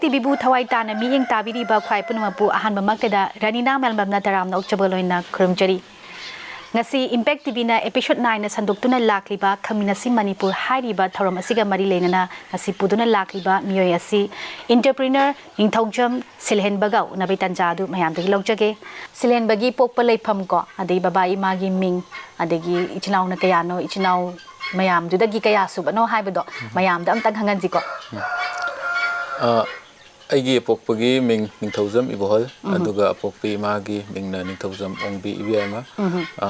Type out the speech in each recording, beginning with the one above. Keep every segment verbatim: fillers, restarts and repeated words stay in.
ꯇꯤꯚꯤꯕꯨ ꯊꯋꯥꯏ ꯇꯥꯅ ꯃꯤꯠꯌꯦꯡ ꯇꯥꯕꯤꯔꯤꯕ ꯈ꯭ꯋꯥꯏ ꯄꯨꯝꯅꯃꯛꯄꯨ ꯑꯍꯥꯟꯕꯃꯛꯇꯗ ꯔꯥꯅꯤ ꯅꯥꯃꯦꯜꯕꯝꯅ ꯇꯔꯥꯝꯅ ꯑꯣꯛꯆꯕ ꯂꯣꯏꯅ ꯈꯨꯔꯨꯝꯖꯔꯤ꯫ ꯉꯁꯤ Impact ꯇꯤꯚꯤꯅ episode nine ꯁꯟꯗꯣꯛꯇꯨꯅ ꯂꯥꯛꯂꯤꯕ ꯈꯪꯃꯤꯟꯅꯁꯤ ꯃꯅꯤꯄꯨꯔ ꯍꯥꯏꯔꯤꯕ ꯊꯧꯔꯝ ꯑꯁꯤꯒ ꯃꯔꯤ ꯂꯩꯅꯅ ꯉꯁꯤ ꯄꯨꯗꯨꯅ ꯂꯥꯛꯂꯤꯕ ꯃꯤꯑꯣꯏ ꯑꯁꯤ entrepreneur ꯅꯤꯡꯊꯧꯖꯝ ꯁꯤꯜꯍꯦꯟꯕꯒ ꯎꯅꯕꯒꯤ ꯇꯥꯟꯖꯥ ꯑꯗꯨ ꯃꯌꯥꯝꯗꯒꯤ ꯂꯧꯖꯒꯦ꯫ ꯁꯤꯜꯍꯦꯟꯕꯒꯤ ꯄꯣꯛꯄ ꯂꯩꯐꯝ ꯀꯣ, ꯑꯗꯩ ꯕꯕꯥ ꯏꯃꯥꯒꯤ ꯃꯤꯡ, ꯑꯗꯒꯤ ꯏꯆꯤꯜ ꯏꯅꯥꯎꯅ ꯀꯌꯥꯅꯣ, ꯏꯆꯤꯜ ꯏꯅꯥꯎ ꯃꯌꯥꯝꯗꯨꯗꯒꯤ ꯀꯌꯥ ꯁꯨꯕꯅꯣ ꯍꯥꯏꯕꯗꯣ ꯃꯌꯥꯝꯗ ꯑꯝꯇꯪ ꯈꯪꯍꯟꯁꯤꯀꯣ꯫ ꯑ, ꯑꯩꯒꯤ ꯑꯄꯣꯛꯄꯒꯤ ꯃꯤꯡ ꯅꯤꯡꯊꯧꯖꯝ ꯏꯕꯣꯍꯜ, ꯑꯗꯨꯒ ꯑꯄꯣꯛꯄꯤ ꯏꯃꯥꯒꯤ ꯃꯤꯡꯅ ꯅꯤꯡꯊꯧꯖꯝ ꯑꯣꯡꯕꯤ ꯏꯕꯦꯝꯃ꯫ ꯑ,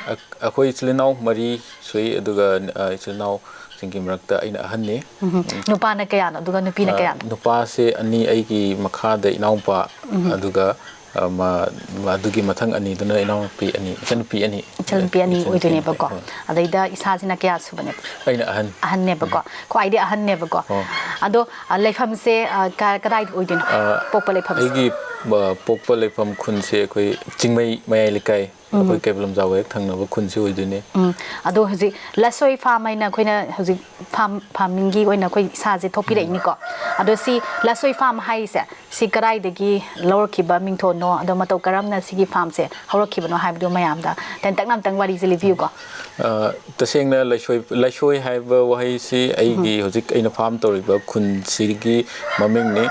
ꯑꯩ-, ꯑꯩꯈꯣꯏ ꯏꯆꯤꯜ ꯏꯅꯥꯎ ꯃꯔꯤ ꯁꯨꯏ, ꯑꯗꯨꯒ, ꯑ, ꯏꯆꯤꯜ ꯏꯅꯥꯎꯁꯤꯡꯒꯤ ꯃꯔꯛꯇ ꯑꯩꯅ ꯑꯍꯟꯅꯤ꯫ ꯎꯝ꯫ ꯅꯨꯄꯥꯅ ꯀꯌꯥꯅꯣ ꯑꯗꯨꯒ ꯅꯨꯄꯤꯅ ꯑ, ꯀꯌꯥꯅꯣ? ꯅꯨꯄꯥꯁꯦ ꯑꯅꯤ, ꯑꯩꯒꯤ ꯃꯈꯥꯗ ꯏꯅꯥꯎꯄꯥ, ꯑꯗꯨꯒ, ꯑ, ꯃ-, ꯑꯗꯨꯒꯤ ꯃꯊꯪ ꯑꯅꯤꯗꯨꯅ ꯏꯅꯥꯎꯅꯨꯄꯤ ꯑꯅꯤ, ꯏꯆꯟꯅꯨꯄꯤ ꯑꯅꯤ꯫ ꯏꯆꯟꯅꯨꯄꯤ ꯑꯅꯤ ꯏꯆꯟꯅꯨꯄꯤ ꯑꯣꯏꯗꯣꯏꯅꯦꯕꯀꯣ꯫ ꯑꯅꯤ, ꯍꯣꯏ꯫ ꯑꯗꯩꯗ ꯏꯁꯥꯁꯤꯅ ꯀꯌꯥ ꯁꯨꯕꯅꯦꯕ? ꯑꯩꯅ ꯑꯍꯟ꯫ ꯑꯍꯟꯅꯦꯕꯀꯣ꯫ ꯈ꯭ꯋꯥꯏꯗꯒꯤ ꯑꯍꯟꯅꯦꯕꯀꯣ꯫ ꯑꯣ꯫ ꯑꯗꯣ, ꯑ, ꯂꯩꯐꯝꯁꯦ, ꯑ, ꯀ-, ꯀꯗꯥꯏꯗ ꯑꯣꯏꯗꯣꯏꯅꯣ? ꯑ, ꯄꯣꯛꯄ ꯂꯩꯐꯝꯁꯦ? ꯑꯩꯒꯤ, ꯑ, ꯄꯣꯛꯄ ꯂꯩꯐꯝ ꯈꯨꯟꯁꯦ ꯑꯩꯈꯣꯏ ꯆꯤꯡꯃꯩ ꯃꯌꯥꯏ ꯂꯩꯀꯥꯏ, ꯑꯩꯈꯣꯏ ꯀꯩꯕꯨꯜ ꯂꯝꯖꯥꯎꯒ ꯍꯦꯛ ꯊꯪꯅꯕ ꯈꯨꯟꯁꯤ ꯑꯣꯏꯗꯣꯏꯅꯦ꯫ ꯎꯝ꯫ ꯑꯗꯣ ꯍꯧꯖꯤꯛ ꯂꯁꯣꯏ farm ꯍꯥꯏꯅ ꯑꯩꯈꯣꯏꯅ ꯍꯧꯖꯤꯛ farm, farming ꯒꯤ ꯑꯣꯏꯅ ꯑꯩꯈꯣꯏ ꯏꯁꯥꯁꯦ ꯊꯣꯛꯄꯤꯔꯛꯏꯅꯤꯀꯣ꯫ ꯑꯗꯣ ꯁꯤ ꯂꯁꯣꯏ farm ꯍꯥꯏꯔꯤꯁꯦ, ꯁꯤ ꯀꯗꯥꯏꯗꯒꯤ ꯂꯧꯔꯛꯈꯤꯕ ꯃꯤꯡꯊꯣꯟꯅꯣ? ꯑꯗꯣ ꯃꯇꯧ ꯀꯔꯝꯅ ꯁꯤꯒꯤ farm ꯁꯦ ꯍꯧꯔꯛꯈꯤꯕꯅꯣ ꯍꯥꯏꯕꯗꯣ ꯃꯌꯥꯝꯗ ꯇꯦꯟꯇꯛꯅ ꯑꯝꯇꯪ ꯋꯥꯔꯤꯁꯦ ꯂꯤꯕꯤꯌꯨꯀꯣ꯫ ꯑ, ꯇꯁꯦꯡꯅ ꯂꯩꯁꯣꯏ, ꯂꯩꯁꯣꯏ ꯍꯥꯏꯕ ꯋꯥꯍꯩꯁꯤ ꯑꯩꯒꯤ ꯍꯧꯖꯤꯛ ꯑꯩꯅ farm ꯇꯧꯔꯤꯕ ꯈꯨꯟꯁꯤꯒꯤ ꯃꯃꯤꯡꯅꯤ꯫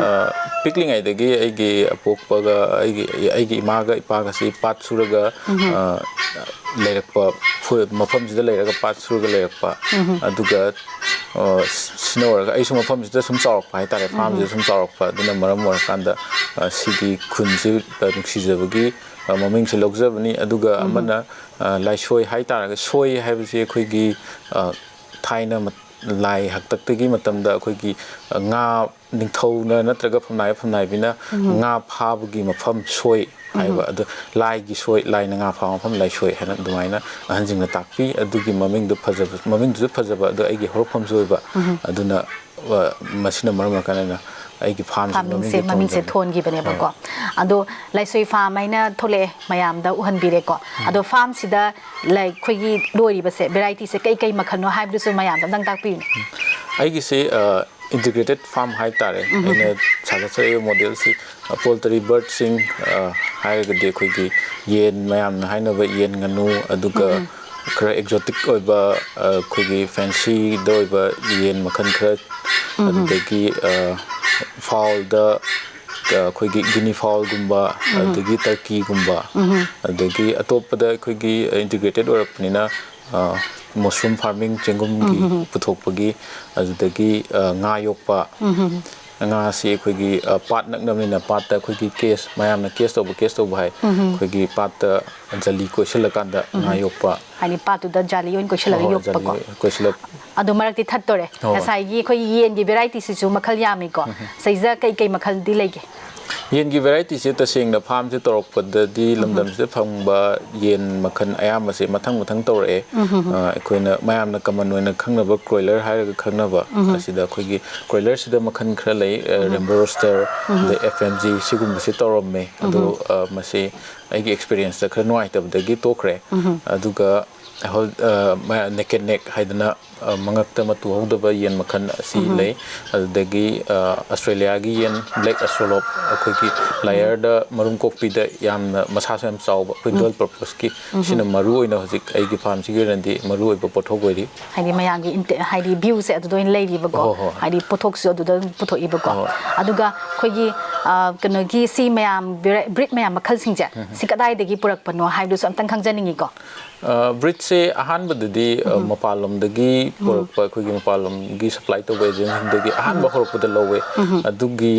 ꯑ, ꯄꯤꯛꯂꯤꯉꯩꯗꯒꯤ ꯑꯩꯒꯤ ꯑꯄꯣꯛꯄꯒ ꯑꯩꯒꯤ, ꯑꯩꯒꯤ ꯏꯃꯥꯒ ꯏꯄꯥꯒꯁꯤ ꯄꯥꯠ ꯁꯨꯔꯒ, ꯑ, ꯂꯩꯔꯛꯄ, ꯐꯨ-, ꯃꯐꯝꯁꯤꯗ ꯂꯩꯔꯒ ꯄꯥꯠ ꯁꯨꯔꯒ ꯂꯩꯔꯛꯄ꯫ ꯑꯗꯨꯒ, ꯑ, ꯁꯤꯅ ꯑꯣꯏꯔꯒ ꯑꯩꯁꯨ ꯃꯐꯝꯁꯤꯗ ꯁꯨꯝ ꯆꯥꯎꯔꯛꯄ ꯍꯥꯏꯇꯥꯔꯦ, farm ꯁꯤꯗ ꯁꯨꯝ ꯆꯥꯎꯔꯛꯄ꯫ ꯑꯗꯨꯅ ꯃꯔꯝ ꯑꯣꯏꯔꯀꯥꯟꯗ, ꯑ, ꯁꯤꯒꯤ ꯈꯨꯟꯁꯤ, ꯑ, ꯅꯨꯡꯁꯤꯖꯕꯒꯤ, ꯑ, ꯃꯃꯤꯡꯁꯤ ꯂꯧꯖꯕꯅꯤ꯫ ꯑꯗꯨꯒ ꯑꯃꯅ, ꯑ, ꯂꯥꯏꯁꯣꯏ ꯍꯥꯏꯇꯥꯔꯒ, ꯁꯣꯏ ꯍꯥꯏꯕꯁꯤ ꯑꯩꯈꯣꯏꯒꯤ, ꯑ, ꯊꯥꯏꯅ ꯃꯠ-, ꯂꯥꯏ ꯍꯥꯛꯇꯛꯇꯒꯤ ꯃꯇꯝꯗ ꯑꯩꯈꯣꯏꯒꯤ, ꯑ, ꯉꯥ, ꯅꯤꯡꯊꯧꯅ ꯅꯠꯇ꯭ꯔꯒ ꯐꯝꯅꯥꯏꯕ ꯐꯝꯅꯥꯏꯕꯤꯅ ꯉꯥ ꯐꯥꯕꯒꯤ ꯃꯐꯝ ꯁꯣꯏ ꯍꯥꯏꯕ, ꯑꯗꯨ ꯂꯥꯏꯒꯤ ꯁꯣꯏ, ꯂꯥꯏꯅ ꯉꯥ ꯐꯥꯕ ꯃꯐꯝ ꯂꯥꯏꯁꯣꯏ ꯍꯥꯏꯅ ꯑꯗꯨꯃꯥꯏꯅ ꯑꯍꯟꯁꯤꯡꯅ ꯇꯥꯛꯄꯤ꯫ ꯑꯗꯨꯒꯤ ꯃꯃꯤꯡꯗꯨ ꯐꯖꯕ, ꯃꯃꯤꯡꯗꯨꯁꯨ ꯐꯖꯕ, ꯑꯗꯨ ꯑꯩꯒꯤ ꯍꯧꯔꯛꯐꯝꯁꯨ ꯑꯣꯏꯕ꯫ ꯑꯗꯨꯅ, ꯑ, ꯃꯁꯤꯅ ꯃꯔꯝ ꯑꯣꯏꯔꯀꯥꯟꯗ ꯑꯩꯅ ꯑꯩꯒꯤ farm ꯁꯤ Farming ꯁꯦ ꯃꯃꯤꯡꯁꯦ ꯃꯃꯤꯡꯁꯦ ꯊꯣꯟꯖꯕꯅꯤ꯫ ꯊꯣꯟꯈꯤꯕꯅꯦꯕꯀꯣ꯫ ꯑꯗꯣ ꯂꯩꯁꯣꯏ farm ꯍꯥꯏꯅ ꯊꯣꯛꯂꯛꯑꯦ ꯃꯌꯥꯝꯗ ꯎꯍꯟꯕꯤꯔꯦꯀꯣ꯫ ꯑꯗꯣ farm ꯁꯤꯗ ꯂꯩ-, ꯑꯩꯈꯣꯏꯒꯤ ꯂꯣꯏꯔꯤꯕꯁꯦ, variety ꯁꯦ ꯀꯩ ꯀꯩ ꯃꯈꯜꯅꯣ ꯍꯥꯏꯕꯗꯨꯁꯨ ꯃꯌꯥꯝꯗ ꯑꯝꯇꯪ ꯇꯥꯛꯄꯤꯌꯨꯅꯦ꯫ ꯑꯩꯒꯤꯁꯤ, ꯑ, ꯏꯟꯇꯤꯒ꯭ꯔꯦꯇꯦꯠ ꯐꯥꯔꯝ ꯍꯥꯏꯇꯥꯔꯦ꯫ ꯑꯩꯅ ꯁꯥꯒꯠꯆꯔꯤꯕ ꯃꯣꯗꯦꯜꯁꯤ ꯄꯣꯜꯇ꯭ꯔꯤ ꯕꯔꯠꯁꯤꯡ ꯍꯥꯏꯔꯒꯗꯤ ꯑꯩꯈꯣꯏꯒꯤ ꯌꯦꯟ, ꯃꯌꯥꯝꯅ ꯍꯥꯏꯅꯕ ꯌꯦꯟ, ꯉꯥꯅꯨ, ꯑꯗꯨꯒ ꯈꯔ ꯑꯦꯛꯖꯣꯇꯤꯛ ꯑꯣꯏꯕ, ꯑꯩꯈꯣꯏꯒꯤ ꯐꯦꯟꯁꯤꯗ ꯑꯣꯏꯕ ꯌꯦꯟ ꯃꯈꯜ ꯈꯔ, ꯑꯗꯨꯗꯒꯤ ꯐꯥꯎꯜꯗ ꯑꯩꯈꯣꯏꯒꯤ ꯒꯤꯅꯤ ꯐꯥꯎꯜꯒꯨꯝꯕ, ꯑꯗꯒꯤ ꯇꯔꯀꯤꯒꯨꯝꯕ, ꯑꯗꯒꯤ ꯑꯇꯣꯞꯄꯗ ꯑꯩꯈꯣꯏꯒꯤ ꯏꯟꯇꯤꯒ꯭ꯔꯦꯇꯦꯠ ꯑꯣꯏꯔꯛꯄꯅꯤꯅ ꯃꯁꯔꯨꯝ ꯐꯥꯔꯃꯤꯡ, ꯆꯦꯡꯒꯨꯝꯒꯤ ꯄꯨꯊꯣꯛꯄꯒꯤ, ꯑꯗꯨꯗꯒꯤ ꯉꯥ ꯌꯣꯛꯄ, ꯉꯥꯁꯤ ꯑꯩꯈꯣꯏꯒꯤ ꯄꯥꯠ ꯅꯛꯅꯕꯅꯤꯅ ꯄꯥꯠꯇ ꯑꯩꯈꯣꯏꯒꯤ ꯀꯦꯁ, ꯃꯌꯥꯝꯅ ꯀꯦꯁ ꯇꯧꯕ, ꯀꯦꯁ ꯇꯧꯕ ꯍꯥꯏ, ꯑꯩꯈꯣꯏꯒꯤ ꯄꯥꯠꯇ ꯖꯂꯤ ꯀꯣꯏꯁꯤꯜꯂꯀꯥꯟꯗ ꯉꯥ ꯌꯣꯛꯄ꯫ ꯍꯥꯏꯗꯤ ꯄꯥꯠꯇꯨꯗ ꯖꯥꯂꯤ ꯑꯣꯏꯅ ꯀꯣꯏꯁꯤꯜꯂꯒ ꯍꯣꯏ, ꯌꯣꯛꯄꯀꯣ꯫ ꯖꯂꯤ ꯀꯣꯏꯁꯤꯜꯂꯛ- ꯑꯗꯣ ꯃꯔꯛꯇꯤ ꯊꯠꯇꯣꯔꯦ꯫ ꯍꯣꯏ꯫ ꯉꯁꯥꯏꯒꯤ ꯑꯩꯈꯣꯏ ꯌꯦꯟꯒꯤ ꯚꯦꯔꯥꯏꯇꯤꯁꯤꯁꯨ ꯃꯈꯜ ꯌꯥꯝꯃꯤꯀꯣ꯫ ꯁꯤꯗꯩꯁꯤꯗ ꯀꯩ ꯀꯩ ꯃꯈꯜꯗꯤ ꯂꯩꯒꯦ? ꯌꯦꯟꯒꯤ ꯚꯦꯔꯥꯏꯇꯤꯁꯦ ꯇꯁꯦꯡꯅ ꯐꯥꯔꯝꯁꯦ ꯇꯧꯔꯛꯄꯗꯗꯤ ꯂꯝꯗꯝꯁꯤꯗ ꯐꯪꯕ ꯌꯦꯟ ꯃꯈꯜ ꯑꯌꯥꯝꯕꯁꯦ ꯃꯊꯪ ꯃꯊꯪ ꯇꯧꯔꯛꯑꯦ꯫ ꯑ, ꯑꯩꯈꯣꯏꯅ ꯃꯌꯥꯝꯅ ꯀꯃꯟ ꯑꯣꯏꯅ ꯈꯪꯅꯕ ꯀ꯭ꯔꯣꯏꯂꯔ ꯍꯥꯏꯔꯒ ꯈꯪꯅꯕ, ꯑꯁꯤꯗ ꯑꯩꯈꯣꯏꯒꯤ ꯀ꯭ꯔꯣꯏꯂꯔꯁꯤꯗ ꯃꯈꯜ ꯈꯔ ꯂꯩ, ꯑ, ꯔꯦꯝꯕꯣ ꯔꯣꯁꯇꯔ, ꯑꯗꯩ ꯑꯦꯐ ꯑꯦꯝ ꯖꯤ, ꯁꯤꯒꯨꯝꯕꯁꯦ ꯇꯧꯔꯝꯃꯦ꯫ ꯑꯗꯣ, ꯑ, ꯃꯁꯤ ꯑꯩꯒꯤ ꯑꯦꯛꯁꯄꯤꯔꯤꯌꯦꯟꯁꯇ ꯈꯔ ꯅꯨꯡꯉꯥꯏꯇꯕꯗꯒꯤ ꯇꯣꯛꯈ꯭ꯔꯦ꯫ ꯑꯗꯨꯒ ꯍꯧ-, ꯑ, ꯃ-, ꯅꯦꯀꯦꯠ ꯅꯦꯛ ꯍꯥꯏꯗꯅ, ꯑ, ꯃꯉꯛꯇ ꯃꯇꯨ ꯍꯧꯗꯕ ꯌꯦꯟ ꯃꯈꯜ ꯑꯁꯤ ꯂꯩ꯫ ꯑꯗꯨꯗꯒꯤ, ꯑ, ꯑꯁꯇ꯭ꯔꯦꯂꯤꯌꯥꯒꯤ ꯌꯦꯟ, ꯕ꯭ꯂꯦꯛ ꯑꯦꯁꯇ꯭ꯔꯣꯂꯣꯞ, ꯑꯩꯈꯣꯏꯒꯤ ꯂꯥꯌꯔꯗ ꯃꯔꯨꯝ ꯀꯣꯛꯄꯤꯗ ꯌꯥꯝꯅ ꯃꯁꯥꯁꯨ ꯌꯥꯝ ꯆꯥꯎꯕ, ꯑꯩꯈꯣꯏ ꯗꯨꯋꯦꯜ ꯄꯔꯄꯁꯀꯤ, ꯁꯤꯅ ꯃꯔꯨ ꯑꯣꯏꯅ ꯍꯧꯖꯤꯛ ꯑꯩꯒꯤ ꯐꯥꯔꯝꯁꯤꯒꯤ ꯑꯣꯏꯅꯗꯤ ꯃꯔꯨ ꯑꯣꯏꯕ ꯄꯣꯠꯊꯣꯛ ꯑꯣꯏꯔꯤ꯫ ꯍꯥꯏꯗꯤ ꯃꯌꯥꯝꯒꯤ ꯏꯟꯇꯦ-, ꯍꯥꯏꯗꯤ ꯚ꯭ꯌꯨꯁꯦ ꯑꯗꯨꯗ ꯑꯣꯏꯅ ꯂꯩꯔꯤꯕꯀꯣ꯫ ꯍꯣꯏ, ꯍꯣꯏ꯫ ꯍꯥꯏꯗꯤ ꯄꯣꯠꯊꯣꯛꯁꯨ ꯑꯗꯨꯗ ꯑꯗꯨꯝ ꯄꯨꯊꯣꯛꯏꯕꯀꯣ꯫ ꯍꯣꯏ꯫ ꯑꯗꯨꯒ ꯑꯩꯈꯣꯏꯒꯤ, ꯑ, ꯀꯩꯅꯣꯒꯤ ꯁꯤ ꯃꯌꯥꯝ ꯕ꯭ꯔꯤ-, ꯕ꯭ꯔꯤꯠ ꯃꯌꯥꯝ ꯃꯈꯜꯁꯤꯡꯁꯦ, ꯁꯤ ꯀꯗꯥꯏꯗꯒꯤ ꯄꯨꯔꯛꯄꯅꯣ ꯍꯥꯏꯕꯗꯨꯁꯨ ꯑꯝꯇꯪ ꯈꯪꯖꯅꯤꯡꯉꯤꯀꯣ꯫ ꯑ, ꯕ꯭ꯔꯤꯠꯁꯦ ꯑꯍꯥꯟꯕꯗꯗꯤ, ꯑ, ꯃꯄꯥꯟꯂꯣꯝꯗꯒꯤ ꯄꯨꯔꯛꯄ, ꯑꯩꯈꯣꯏꯒꯤ ꯃꯄꯥꯟꯂꯣꯝꯒꯤ ꯁꯄ꯭ꯂꯥꯏ ꯇꯧꯕ ꯑꯦꯖꯦꯟꯁꯤꯡꯗꯒꯤ ꯑꯍꯥꯟꯕ ꯍꯧꯔꯛꯄꯗ ꯂꯧꯋꯦ꯫ ꯑꯗꯨꯒꯤ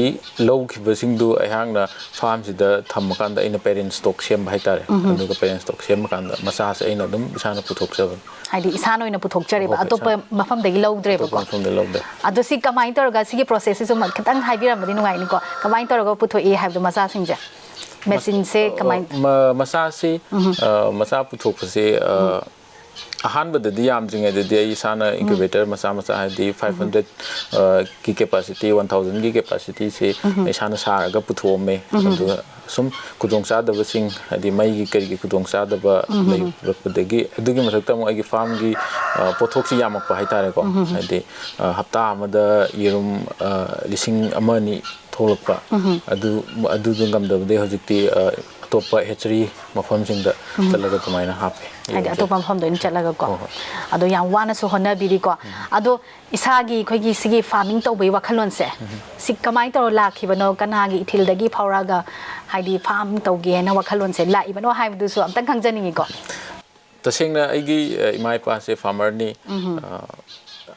ꯂꯧꯈꯤꯕꯁꯤꯡꯗꯨ ꯑꯩꯍꯥꯛꯅ ꯐꯥꯔꯝꯁꯤꯗ ꯊꯝꯃꯀꯥꯟꯗ ꯑꯩꯅ ꯄꯦꯔꯦꯟ ꯁ꯭ꯇꯣꯛ ꯁꯦꯝꯕ ꯍꯥꯏꯇꯥꯔꯦ꯫ ꯑꯗꯨꯒ ꯄꯦꯔꯦꯟ ꯁ꯭ꯇꯣꯛ ꯁꯦꯝꯃꯀꯥꯟꯗ ꯃꯆꯥꯁꯦ ꯑꯩꯅ ꯑꯗꯨꯝ ꯏꯁꯥꯅ ꯄꯨꯊꯣꯛꯆꯕꯅꯤ꯫ ꯍꯥꯏꯗꯤ ꯏꯁꯥꯅ ꯑꯣꯏꯅ ꯄꯨꯊꯣꯛꯆꯔꯦꯕ, ꯍꯣꯏ, ꯍꯣꯏ, ꯑꯇꯣꯞꯄ ꯏꯁꯥꯅ꯫ ꯃꯐꯝꯗꯒꯤ ꯂꯧꯗ꯭ꯔꯦꯕꯀꯣ꯫ ꯑꯇꯣꯞꯄ ꯃꯐꯝꯗ ꯂꯧꯗꯦ꯫ ꯑꯗꯣ ꯁꯤ ꯀꯃꯥꯏꯅ ꯇꯧꯔꯒ, ꯁꯤꯒꯤ ꯄ꯭ꯔꯣꯁꯦꯁꯁꯤꯁꯨ ꯈꯤꯇꯪ ꯍꯥꯏꯕꯤꯔꯝꯕꯗꯤ ꯅꯨꯡꯉꯥꯏꯅꯤꯀꯣ, ꯀꯃꯥꯏꯅ ꯇꯧꯔꯒ ꯄꯨꯊꯣꯛꯏ ꯍꯥꯏꯕꯗꯣ ꯃꯆꯥꯁꯤꯡꯁꯦ? ꯃꯦꯆꯤꯟꯁꯦ ꯀꯃꯥꯏꯅ? ꯑ, ꯃ-, ꯃꯆꯥꯁꯤ, ꯑ, ꯃꯆꯥ ꯄꯨꯊꯣꯛꯄꯁꯦ, ꯑ, ꯑꯍꯥꯟꯕꯗꯗꯤ ꯌꯥꯝꯗ꯭ꯔꯤꯉꯩꯗꯗꯤ ꯑꯩ ꯏꯁꯥꯅ incubator ꯃꯆꯥ ꯃꯆꯥ, ꯍꯥꯏꯗꯤ five hundred ꯀꯤ capacity, one thousand ꯒꯤ capacity ꯁꯤ ꯏꯁꯥꯅ ꯁꯥꯔꯒ ꯄꯨꯊꯣꯛꯑꯝꯃꯦ꯫ ꯑꯗꯨꯒ ꯁꯨꯝ ꯈꯨꯗꯣꯡꯆꯥꯗꯕꯁꯤꯡ, ꯍꯥꯏꯗꯤ ꯃꯩꯒꯤ ꯀꯔꯤꯒꯤ ꯈꯨꯗꯣꯡꯆꯥꯗꯕ ꯂꯩꯔꯛꯄꯗꯒꯤ, ꯑꯗꯨꯒꯤ ꯃꯊꯛꯇ ꯑꯃꯨꯛ ꯑꯩꯒꯤ farmꯒꯤ, ꯑ, ꯄꯣꯠꯊꯣꯛꯁꯤ ꯌꯥꯝꯃꯛꯄ ꯍꯥꯏꯇꯥꯔꯦꯀꯣ꯫ ꯍꯥꯏꯗꯤ, ꯑ, ꯍꯞꯇꯥ ꯑꯃꯗ ꯌꯦꯔꯨꯝ, ꯑ, ꯂꯤꯁꯤꯡ ꯑꯃ ꯑꯅꯤ ꯊꯣꯛꯂꯛꯄ꯫ ꯑꯗꯨ, ꯑꯗꯨꯗꯣ ꯉꯝꯗꯕꯗꯒꯤ ꯍꯧꯖꯤꯛꯇꯤ, ꯑ, ꯑꯇꯣꯞꯄ hatchery ꯃꯐꯝꯁꯤꯡꯗ ꯆꯠꯂꯒ ꯑꯗꯨꯃꯥꯏꯅ ꯍꯥꯞꯄꯦ꯫ ꯍꯥꯏꯗꯤ ꯌꯦꯔꯨꯝꯁꯦ꯫ ꯑꯇꯣꯞꯄ ꯃꯐꯝꯗ ꯑꯣꯏꯅ ꯆꯠꯂꯒꯀꯣ꯫ ꯍꯣꯏ, ꯍꯣꯏ꯫ ꯑꯗꯣ ꯌꯥꯝ ꯋꯥꯅꯁꯨ ꯍꯣꯠꯅꯕꯤꯔꯤꯀꯣ꯫ ꯑꯗꯣ ꯏꯁꯥꯒꯤ ꯑꯩꯈꯣꯏꯒꯤ ꯁꯤꯒꯤ farming ꯇꯧꯕꯒꯤ ꯋꯥꯈꯜꯂꯣꯟꯁꯦ, ꯁꯤ ꯀꯃꯥꯏꯅ ꯇꯧꯔ ꯂꯥꯛꯈꯤꯕꯅꯣ? ꯀꯅꯥꯒꯤ ꯏꯊꯤꯜꯗꯒꯤ ꯐꯥꯎꯔꯛꯑꯒ, ꯍꯥꯏꯗꯤ, farm ꯇꯧꯒꯦꯅ ꯋꯥꯈꯜꯂꯣꯟꯁꯦ ꯂꯥꯛꯏꯕꯅꯣ ꯍꯥꯏꯕꯗꯨꯁꯨ ꯑꯝꯇꯪ ꯈꯪꯖꯅꯤꯡꯉꯤꯀꯣ꯫ ꯇꯁꯦꯡꯅ ꯑꯩꯒꯤ, ꯑ, ꯏꯃꯥ ꯏꯄꯥꯁꯦ farmerꯅꯤ꯫ ꯑ,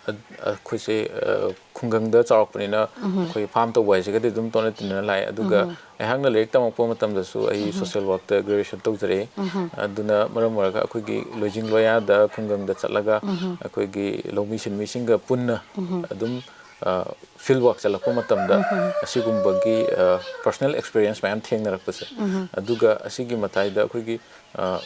ꯑ, ꯑꯩꯈꯣꯏꯁꯦ, ꯑ, ꯈꯨꯡꯒꯪꯗ ꯆꯥꯎꯔꯛꯄꯅꯤꯅ ꯑꯩꯈꯣꯏ farm ꯇꯧꯕ ꯍꯥꯏꯁꯤꯒꯗꯤ ꯑꯗꯨꯝ ꯇꯣꯠꯅ ꯇꯤꯟꯅꯅ ꯂꯥꯛꯑꯦ꯫ ꯑꯗꯨꯒ ꯑꯩꯍꯥꯛꯅ ꯂꯥꯏꯔꯤꯛ ꯇꯝꯃꯛꯄ ꯃꯇꯝꯗꯁꯨ ꯑꯩ social workꯇ graduation ꯇꯧꯖꯔꯛꯑꯦ꯫ ꯑꯗꯨꯅ ꯃꯔꯝ ꯑꯣꯏꯔꯒ ꯑꯩꯈꯣꯏꯒꯤ ꯂꯣꯏꯖꯤꯡ ꯂꯣꯌꯥꯗ ꯈꯨꯡꯒꯪꯗ ꯆꯠꯂꯒ ꯑꯩꯈꯣꯏꯒꯤ ꯂꯧꯃꯤ ꯁꯤꯟꯃꯤꯁꯤꯡꯒ ꯄꯨꯟꯅ ꯑꯗꯨꯝ, ꯑ, field work ꯆꯠꯂꯛꯄ ꯃꯇꯝꯗ ꯑꯁꯤꯒꯨꯝꯕꯒꯤ, ꯑ, personal experience ꯃꯌꯥꯝ ꯊꯦꯡꯅꯔꯛꯄꯁꯦ꯫ ꯑꯗꯨꯒ ꯑꯁꯤꯒꯤ ꯃꯇꯥꯏꯗ ꯑꯩꯈꯣꯏꯒꯤ, ꯑ,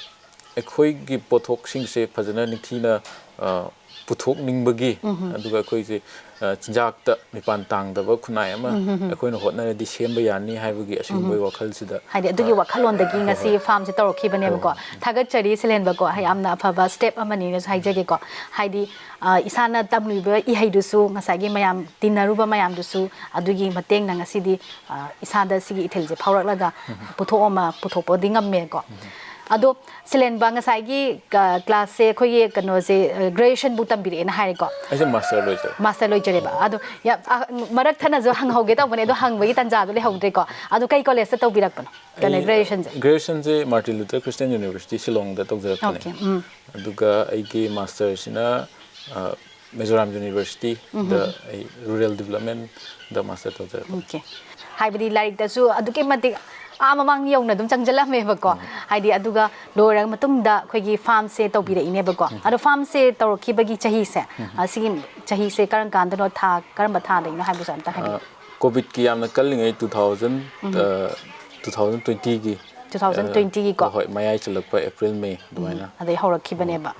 ꯑꯩꯈꯣꯏꯒꯤ ꯄꯣꯠꯊꯣꯛꯁꯤꯡꯁꯦ ꯐꯖꯅ ꯅꯤꯡꯊꯤꯅ, ꯑ, ꯄꯨꯊꯣꯛꯅꯤꯡꯕꯒꯤ, ꯑꯗꯨꯒ ꯑꯩꯈꯣꯏꯁꯦ, ꯑ, ꯆꯤꯟꯖꯥꯛꯇ ꯃꯤꯄꯥꯟ ꯇꯥꯡꯗꯕ ꯈꯨꯟꯅꯥꯏ ꯑꯃ ꯑꯩꯈꯣꯏꯅ ꯍꯣꯠꯅꯔꯗꯤ ꯁꯦꯝꯕ ꯌꯥꯅꯤ ꯍꯥꯏꯕꯒꯤ ꯑꯁꯤꯒꯨꯝꯕꯒꯤ ꯋꯥꯈꯜꯁꯤꯗ, ꯍꯥꯏꯗꯤ ꯑꯗꯨꯒꯤ ꯑ, ꯋꯥꯈꯜꯂꯣꯟꯗꯒꯤ ꯍꯣꯏ, ꯉꯁꯤ ꯍꯣꯏ꯫ Farmꯁꯦ ꯇꯧꯔꯛꯈꯤꯕꯅꯦꯕꯀꯣ꯫ ꯍꯣꯏ꯫ ꯊꯥꯒꯠꯆꯔꯤ ꯁꯤꯂꯦꯟꯕꯀꯣ, ꯌꯥꯝꯅ ꯑꯐꯕ step ꯑꯃꯅꯤꯅꯁꯨ ꯍꯥꯏꯖꯒꯦꯀꯣ꯫ ꯍꯥꯏꯗꯤ, ꯑ, ꯏꯁꯥꯅ ꯇꯝꯂꯤꯕ ꯏꯍꯩꯗꯨꯁꯨ, ꯉꯁꯥꯏꯒꯤ ꯃꯌꯥꯝ ꯇꯤꯟꯅꯔꯨꯕ ꯃꯌꯥꯝꯗꯨꯁꯨ, ꯑꯗꯨꯒꯤ ꯃꯇꯦꯡꯅ ꯉꯁꯤꯗꯤ, ꯑ, ꯏꯁꯥꯗ ꯁꯤꯒꯤ ꯏꯊꯤꯜꯁꯦ ꯐꯥꯎꯔꯛꯂꯒ ꯄꯨꯊꯣꯛꯑꯝꯃ-, ꯄꯨꯊꯣꯛꯄꯗꯤ ꯉꯝꯃꯦꯀꯣ꯫ ꯑꯗꯣ ꯁꯤꯂꯦꯟꯕ, ꯉꯁꯥꯏꯒꯤ ꯀ-, classꯁꯦ ꯑꯩꯈꯣꯏꯒꯤ ꯀꯩꯅꯣꯁꯦ, ꯑ, graduationꯕꯨ ꯇꯝꯕꯤꯔꯛꯑꯦꯅ ꯍꯥꯏꯔꯦꯀꯣ꯫ ꯑꯩꯁꯦ master ꯂꯣꯏꯖꯔꯦ꯫ Master ꯂꯣꯏꯖꯔꯦꯕ꯫ ꯑꯗꯣ ꯌꯥꯝ, ꯑ, ꯃꯔꯛ ꯊꯠꯅꯁꯨ ꯍꯪꯍꯧꯒꯦ ꯇꯧꯕꯅꯦ, ꯑꯗꯣ ꯍꯪꯕꯒꯤ ꯇꯥꯟꯖꯥꯗꯣ ꯂꯩꯍꯧꯗ꯭ꯔꯦꯀꯣ꯫ ꯑꯗꯣ ꯀꯩ collegeꯇ ꯇꯧꯕꯤꯔꯛꯄꯅꯣ? ꯀꯩꯅꯣ, ꯑꯩ, graduationꯁꯦ? Graduationꯁꯦ Martin Luther Christian University ꯁꯤꯂꯣꯡꯗ ꯇꯧꯖꯔꯛꯄꯅꯦ꯫ Okay, ꯎꯝ꯫ ꯑꯗꯨꯒ ꯑꯩꯒꯤ masterꯁꯤꯅ, ꯑ, Mizoram Universityꯗ ꯑꯩ rural developmentꯗ master ꯇꯧꯖꯔꯛꯄꯅꯦ꯫ Okay. ꯍꯥꯏꯕꯗꯤ ꯂꯥꯏꯔꯤꯛꯇꯁꯨ ꯑꯗꯨꯛꯀꯤ ꯃꯇꯤꯛ ꯑꯥ ꯃꯃꯥꯡ ꯌꯧꯅ ꯑꯗꯨꯝ ꯆꯪꯁꯤꯜꯂꯝꯃꯦꯕꯀꯣ꯫ ꯍꯥꯏꯗꯤ ꯑꯗꯨꯒ ꯂꯣꯏꯔꯕ ꯃꯇꯨꯡꯗ ꯑꯩꯈꯣꯏꯒꯤ farmꯁꯦ ꯇꯧꯕꯤꯔꯛꯏꯅꯦꯕꯀꯣ꯫ ꯑꯗꯣ farmꯁꯦ ꯇꯧꯔꯛꯈꯤꯕꯒꯤ ꯆꯍꯤꯁꯦ, ꯑ, ꯁꯤꯒꯤ ꯆꯍꯤꯁꯦ ꯀꯔꯝ ꯀꯥꯟꯗꯅꯣ, ꯊꯥ ꯀꯔꯝꯕ ꯊꯥꯗꯒꯤꯅꯣ ꯍꯥꯏꯕꯁꯨ ꯑꯝꯇ ꯍꯥꯏꯕꯤꯌꯨ꯫ ꯑ, COVIDꯀꯤ ꯌꯥꯝꯅ ꯀꯜꯂꯤꯉꯩ two thousand, ꯑ, two thousand twentyꯒꯤ two thousand twenty ꯒꯤꯀꯣ? ꯍꯣꯏ, ꯃꯌꯥꯏ ꯆꯜꯂꯛꯄ ꯑꯦꯄ꯭ꯔꯤꯜ ꯃꯦ ꯑꯗꯨꯃꯥꯏꯅ꯫ ꯑꯗꯩ ꯍꯧꯔꯛꯈꯤꯕꯅꯦꯕ꯫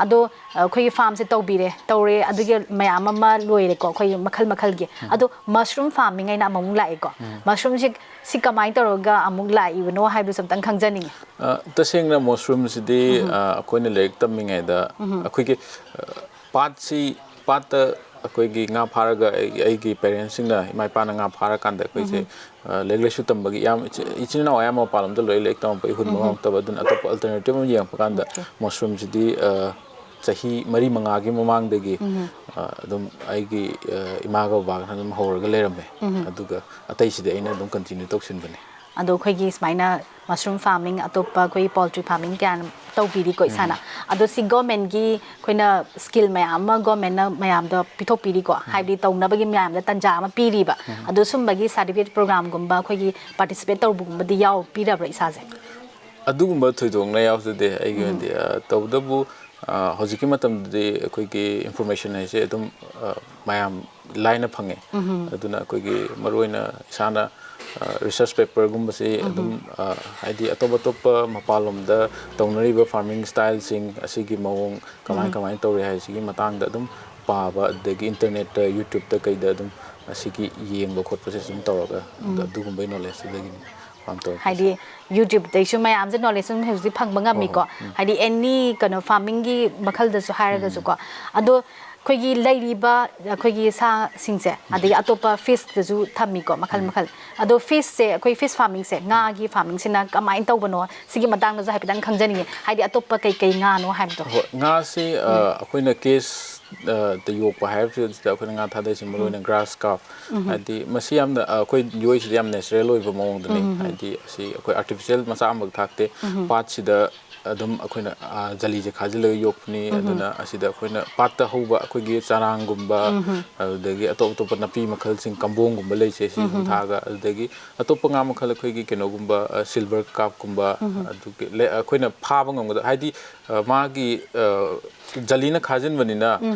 ꯑꯗꯣ ꯑꯩꯈꯣꯏꯒꯤ ꯐꯥꯔꯝꯁꯦ ꯇꯧꯕꯤꯔꯦ, ꯇꯧꯔꯦ, ꯑꯗꯨꯒꯤ ꯃꯌꯥꯝ ꯑꯃ ꯂꯣꯏꯔꯦꯀꯣ, ꯑꯩꯈꯣꯏꯒꯤ ꯃꯈꯜ ꯃꯈꯜꯒꯤ꯫ ꯑꯗꯣ ꯃꯁꯔꯨꯝ ꯐꯥꯔꯃꯤꯡ ꯍꯥꯏꯅ ꯑꯃꯃꯨꯛ ꯂꯥꯛꯑꯦꯀꯣ? ꯃꯁꯔꯨꯝꯁꯤ ꯁꯤ ꯀꯃꯥꯏꯅ ꯇꯧꯔꯒ ꯑꯃꯨꯛ ꯂꯥꯛꯏꯕꯅꯣ ꯍꯥꯏꯕꯗꯨꯁꯨ ꯑꯝꯇꯪ ꯈꯪꯖꯅꯤꯡꯉꯦ꯫ ꯑ, ꯇꯁꯦꯡꯅ ꯃꯁꯔꯨꯝꯁꯤꯗꯤ, ꯑ, ꯑꯩꯈꯣꯏꯅ ꯂꯥꯏꯔꯤꯛ ꯇꯝꯃꯤꯉꯩꯗ ꯑꯩꯈꯣꯏꯒꯤ, ꯑ, ꯄꯥꯠꯁꯤ, ꯄꯥꯠꯇ ꯑꯩꯈꯣꯏꯒꯤ ꯉꯥ ꯐꯥꯔꯒ ꯑꯩ-, ꯑꯩꯒꯤ ꯄꯦꯔꯦꯟꯁꯁꯤꯡꯅ, ꯏꯃꯥ ꯏꯄꯥꯅ ꯉꯥ ꯐꯥꯔꯀꯥꯟꯗ ꯑꯩꯈꯣꯏꯁꯦ, ꯑ, ꯂꯥꯏꯔꯤꯛ ꯂꯥꯏꯁꯨ ꯇꯝꯕꯒꯤ ꯏꯌꯥꯝ-, ꯏꯆꯤ-, ꯏꯆꯤꯟ ꯏꯅꯥꯎ ꯑꯌꯥꯝꯕ ꯃꯄꯥꯟ ꯂꯝꯗ ꯂꯣꯏ ꯂꯥꯏꯔꯤꯛ ꯇꯝꯃꯛꯄꯒꯤ ꯍꯨꯟꯕ ꯉꯝꯃꯛꯇꯕ, ꯑꯗꯨꯅ ꯑꯇꯣꯞꯄ ꯑꯜꯇꯔꯅꯦꯇꯤꯕ ꯑꯃ ꯌꯦꯡꯉꯛꯄ ꯀꯥꯟꯗ ꯃꯁꯔꯨꯝꯁꯤꯗꯤ, ꯑ, ꯆꯍꯤ ꯃꯔꯤ ꯃꯉꯥꯒꯤ ꯃꯃꯥꯡꯗꯒꯤ, ꯑ, ꯑꯗꯨꯝ ꯑꯩꯒꯤ, ꯑ, ꯏꯃꯥꯒ ꯕꯕꯥꯒꯅ ꯑꯗꯨꯝ ꯍꯧꯔꯒ ꯂꯩꯔꯝꯃꯦ꯫ ꯑꯗꯨꯒ ꯑꯇꯩꯁꯤꯗꯤ ꯑꯩꯅ ꯑꯗꯨꯝ ꯀꯟꯇꯤꯅ꯭ꯌꯨ ꯇꯧꯁꯤꯟꯕꯅꯦ꯫ ꯑꯗꯣ ꯑꯩꯈꯣꯏꯒꯤ ꯁꯨꯃꯥꯏꯅ ꯃꯁꯔꯨꯝ ꯐꯥꯔꯃꯤꯡ, ꯑꯇꯣꯞꯄ ꯑꯩꯈꯣꯏꯒꯤ ꯄꯣꯜꯇ꯭ꯔꯤ ꯐꯥꯔꯃꯤꯡ ꯀꯌꯥ ꯇꯧꯕꯤꯔꯤꯀꯣ ꯏꯁꯥꯅ꯫ ꯑꯗꯣ ꯁꯤ ꯒꯣꯔꯃꯦꯟꯒꯤ ꯑꯩꯈꯣꯏꯅ ꯁ꯭ꯀꯤꯜ ꯃꯌꯥꯝ ꯑꯃ ꯒꯣꯔꯃꯦꯟꯅ ꯃꯌꯥꯝꯗ ꯄꯤꯊꯣꯛꯄꯤꯔꯤꯀꯣ, ꯍꯥꯏꯕꯗꯤ ꯇꯧꯅꯕꯒꯤ ꯃꯌꯥꯝꯗ ꯇꯥꯟꯖꯥ ꯑꯃ ꯄꯤꯔꯤꯕ꯫ ꯑꯗꯣ ꯁꯨꯝꯕꯒꯤ ꯁꯥꯔꯇꯤꯐꯤꯀꯦꯠ ꯄ꯭ꯔꯣꯒ꯭ꯔꯥꯝꯒꯨꯝꯕ ꯑꯩꯈꯣꯏꯒꯤ ꯄꯥꯔꯇꯤꯁꯤꯄꯦꯠ ꯇꯧꯕꯒꯨꯝꯕꯗꯤ ꯌꯥꯎꯕꯤꯔꯕ꯭ꯔꯥ ꯏꯁꯥꯁꯦ? ꯑꯗꯨꯒꯨꯝꯕ ꯊꯣꯏꯗꯣꯛꯅ ꯌꯥꯎꯖꯗꯦ ꯑꯩꯒꯤ ꯑꯣꯏꯅꯗꯤ꯫ ꯑ, ꯇꯧꯕꯇꯕꯨ, ꯑ, ꯍꯧꯖꯤꯛꯀꯤ ꯃꯇꯝꯗꯗꯤ ꯑꯩꯈꯣꯏꯒꯤ ꯏꯟꯐꯣꯔꯃꯦꯁꯟ ꯍꯥꯏꯁꯦ ꯑꯗꯨꯝ, ꯑ, ꯃꯌꯥꯝ ꯂꯥꯏꯅ ꯐꯪꯉꯦ꯫ ꯑꯗꯨꯅ ꯑꯩꯈꯣꯏꯒꯤ ꯃꯔꯨꯑꯣꯏꯅ ꯏꯁꯥꯅ, ꯑ, ꯔꯤꯁꯔꯁ ꯄꯦꯄꯔꯒꯨꯝꯕꯁꯤ ꯑꯗꯨꯝ, ꯑ, ꯍꯥꯏꯗꯤ ꯑꯇꯣꯞ ꯑꯇꯣꯞꯄ ꯃꯄꯥꯟꯂꯣꯝꯗ ꯇꯧꯅꯔꯤꯕ ꯐꯥꯔꯃꯤꯡ ꯁ꯭ꯇꯥꯏꯜꯁꯤꯡ ꯑꯁꯤꯒꯤ ꯃꯑꯣꯡ ꯀꯃꯥꯏ ꯀꯃꯥꯏꯅ ꯇꯧꯔꯤ ꯍꯥꯏꯁꯤꯒꯤ ꯃꯇꯥꯡꯗ ꯑꯗꯨꯝ ꯄꯥꯕ, ꯑꯗꯒꯤ ꯏꯟꯇꯔꯅꯦꯠꯇ, ꯌꯨꯇ꯭ꯌꯨꯕꯇ ꯀꯩꯗ ꯑꯗꯨꯝ ꯑꯁꯤꯒꯤ ꯌꯦꯡꯕ ꯈꯣꯠꯄꯁꯦ ꯁꯨꯝ ꯇꯧꯔꯒ ꯑꯗꯨꯒꯨꯝꯕꯒꯤ ꯅꯣꯂꯦꯖꯇꯨꯗꯒꯤꯅꯤ ꯐꯥꯔꯝ ꯇꯧꯔꯛꯄꯁꯦ꯫ ꯍꯥꯏꯗꯤ ꯌꯨꯇ꯭ꯌꯨꯕꯇꯩꯁꯨ ꯃꯌꯥꯝꯁꯦ ꯅꯣꯂꯦꯖ ꯑꯗꯨꯝ ꯍꯧꯖꯤꯛꯇꯤ ꯐꯪꯕ ꯉꯝꯃꯤꯀꯣ꯫ ꯍꯥꯏꯗꯤ ꯑꯦꯅꯤ ꯀꯩꯅꯣ ꯐꯥꯔꯃꯤꯡꯒꯤ ꯃꯈꯜꯗꯁꯨ ꯍꯥꯏꯔꯒꯁꯨꯀꯣ꯫ ꯑꯗꯣ ꯑꯩꯈꯣꯏꯒꯤ ꯂꯩꯔꯤꯕ ꯑꯩꯈꯣꯏꯒꯤ ꯁꯥꯁꯤꯡꯁꯦ, ꯑꯗꯒꯤ ꯑꯇꯣꯞꯄ ꯐꯤꯁꯇꯁꯨ ꯊꯝꯃꯤꯀꯣ, ꯃꯈꯜ ꯃꯈꯜ꯫ ꯑꯗꯣ ꯐꯤꯁꯁꯦ, ꯑꯩꯈꯣꯏ ꯐꯤꯁ ꯐꯥꯔꯃꯤꯡꯁꯦ, ꯉꯥꯒꯤ ꯐꯥꯔꯃꯤꯡꯁꯤꯅ ꯀꯃꯥꯏꯅ ꯇꯧꯕꯅꯣ, ꯁꯤꯒꯤ ꯃꯇꯥꯡꯗꯁꯨ ꯍꯥꯏꯐꯦꯠꯇꯪ ꯈꯪꯖꯅꯤꯡꯉꯦ꯫ ꯍꯥꯏꯗꯤ ꯑꯇꯣꯞꯄ ꯀꯩ ꯀꯩ ꯉꯥꯅꯣ ꯍꯥꯏꯕꯗꯣ꯫ ꯍꯣꯏ, ꯉꯥꯁꯤ, ꯑ, ꯑꯩꯈꯣꯏꯅ ꯀꯦꯖ, ꯑ, ꯗ ꯌꯣꯛꯄ ꯍꯥꯏꯕꯁꯤꯗ ꯑꯩꯈꯣꯏꯅ ꯉꯥ ꯊꯥꯗꯔꯤꯁꯤ ꯃꯔꯨꯑꯣꯏꯅ ꯒ꯭ꯔꯥꯁ ꯀꯥꯔꯞ꯫ ꯍꯥꯏꯗꯤ ꯃꯁꯤ ꯌꯥꯝꯅ, ꯑ, ꯑꯩꯈꯣꯏ ꯌꯣꯛꯏꯁꯤꯗꯤ ꯌꯥꯝ ꯅꯦꯆꯔꯦꯜ ꯑꯣꯏꯕ ꯃꯑꯣꯡꯗꯅꯤ꯫ ꯍꯥꯏꯗꯤ ꯑꯁꯤ ꯑꯩꯈꯣꯏ ꯑꯥꯔꯇꯤꯐꯤꯁꯦꯜ ꯃꯆꯥ ꯑꯃꯐꯥꯎ ꯊꯥꯛꯇꯦ꯫ ꯄꯥꯠꯁꯤꯗ ꯑꯗꯨꯝ ꯑꯩꯈꯣꯏꯅ, ꯑ, ꯖꯂꯤꯁꯦ ꯈꯥꯖꯤꯜꯂꯒ ꯌꯣꯛꯄꯅꯤ꯫ ꯑꯗꯨꯅ ꯑꯁꯤꯗ ꯑꯩꯈꯣꯏꯅ ꯄꯥꯠꯇ ꯍꯧꯕ ꯑꯩꯈꯣꯏꯒꯤ ꯆꯔꯥꯡꯒꯨꯝꯕ, ꯑꯗꯨꯗꯒꯤ ꯑꯇꯣꯞ ꯑꯇꯣꯞꯄ ꯅꯥꯄꯤ ꯃꯈꯜꯁꯤꯡ, ꯀꯝꯕꯣꯡꯒꯨꯝꯕ ꯂꯩꯁꯦ, ꯁꯤ ꯑꯗꯨꯝ ꯊꯥꯛꯑꯒ, ꯑꯗꯨꯗꯒꯤ ꯑꯇꯣꯞꯄ ꯉꯥ ꯃꯈꯜ ꯑꯩꯈꯣꯏꯒꯤ ꯀꯩꯅꯣꯒꯨꯝꯕ, ꯑ, ꯁꯤꯜꯚꯔ ꯀꯥꯔꯞꯀꯨꯝꯕ, ꯑꯗꯨꯒꯤ ꯂꯩ-, ꯑꯩꯈꯣꯏꯅ ꯐꯥꯕ ꯉꯝꯒꯗꯕ, ꯍꯥꯏꯗꯤ, ꯑ, ꯃꯥꯒꯤ, ꯑ, ꯖꯂꯤꯅ ꯈꯥꯖꯤꯟꯕꯅꯤꯅ,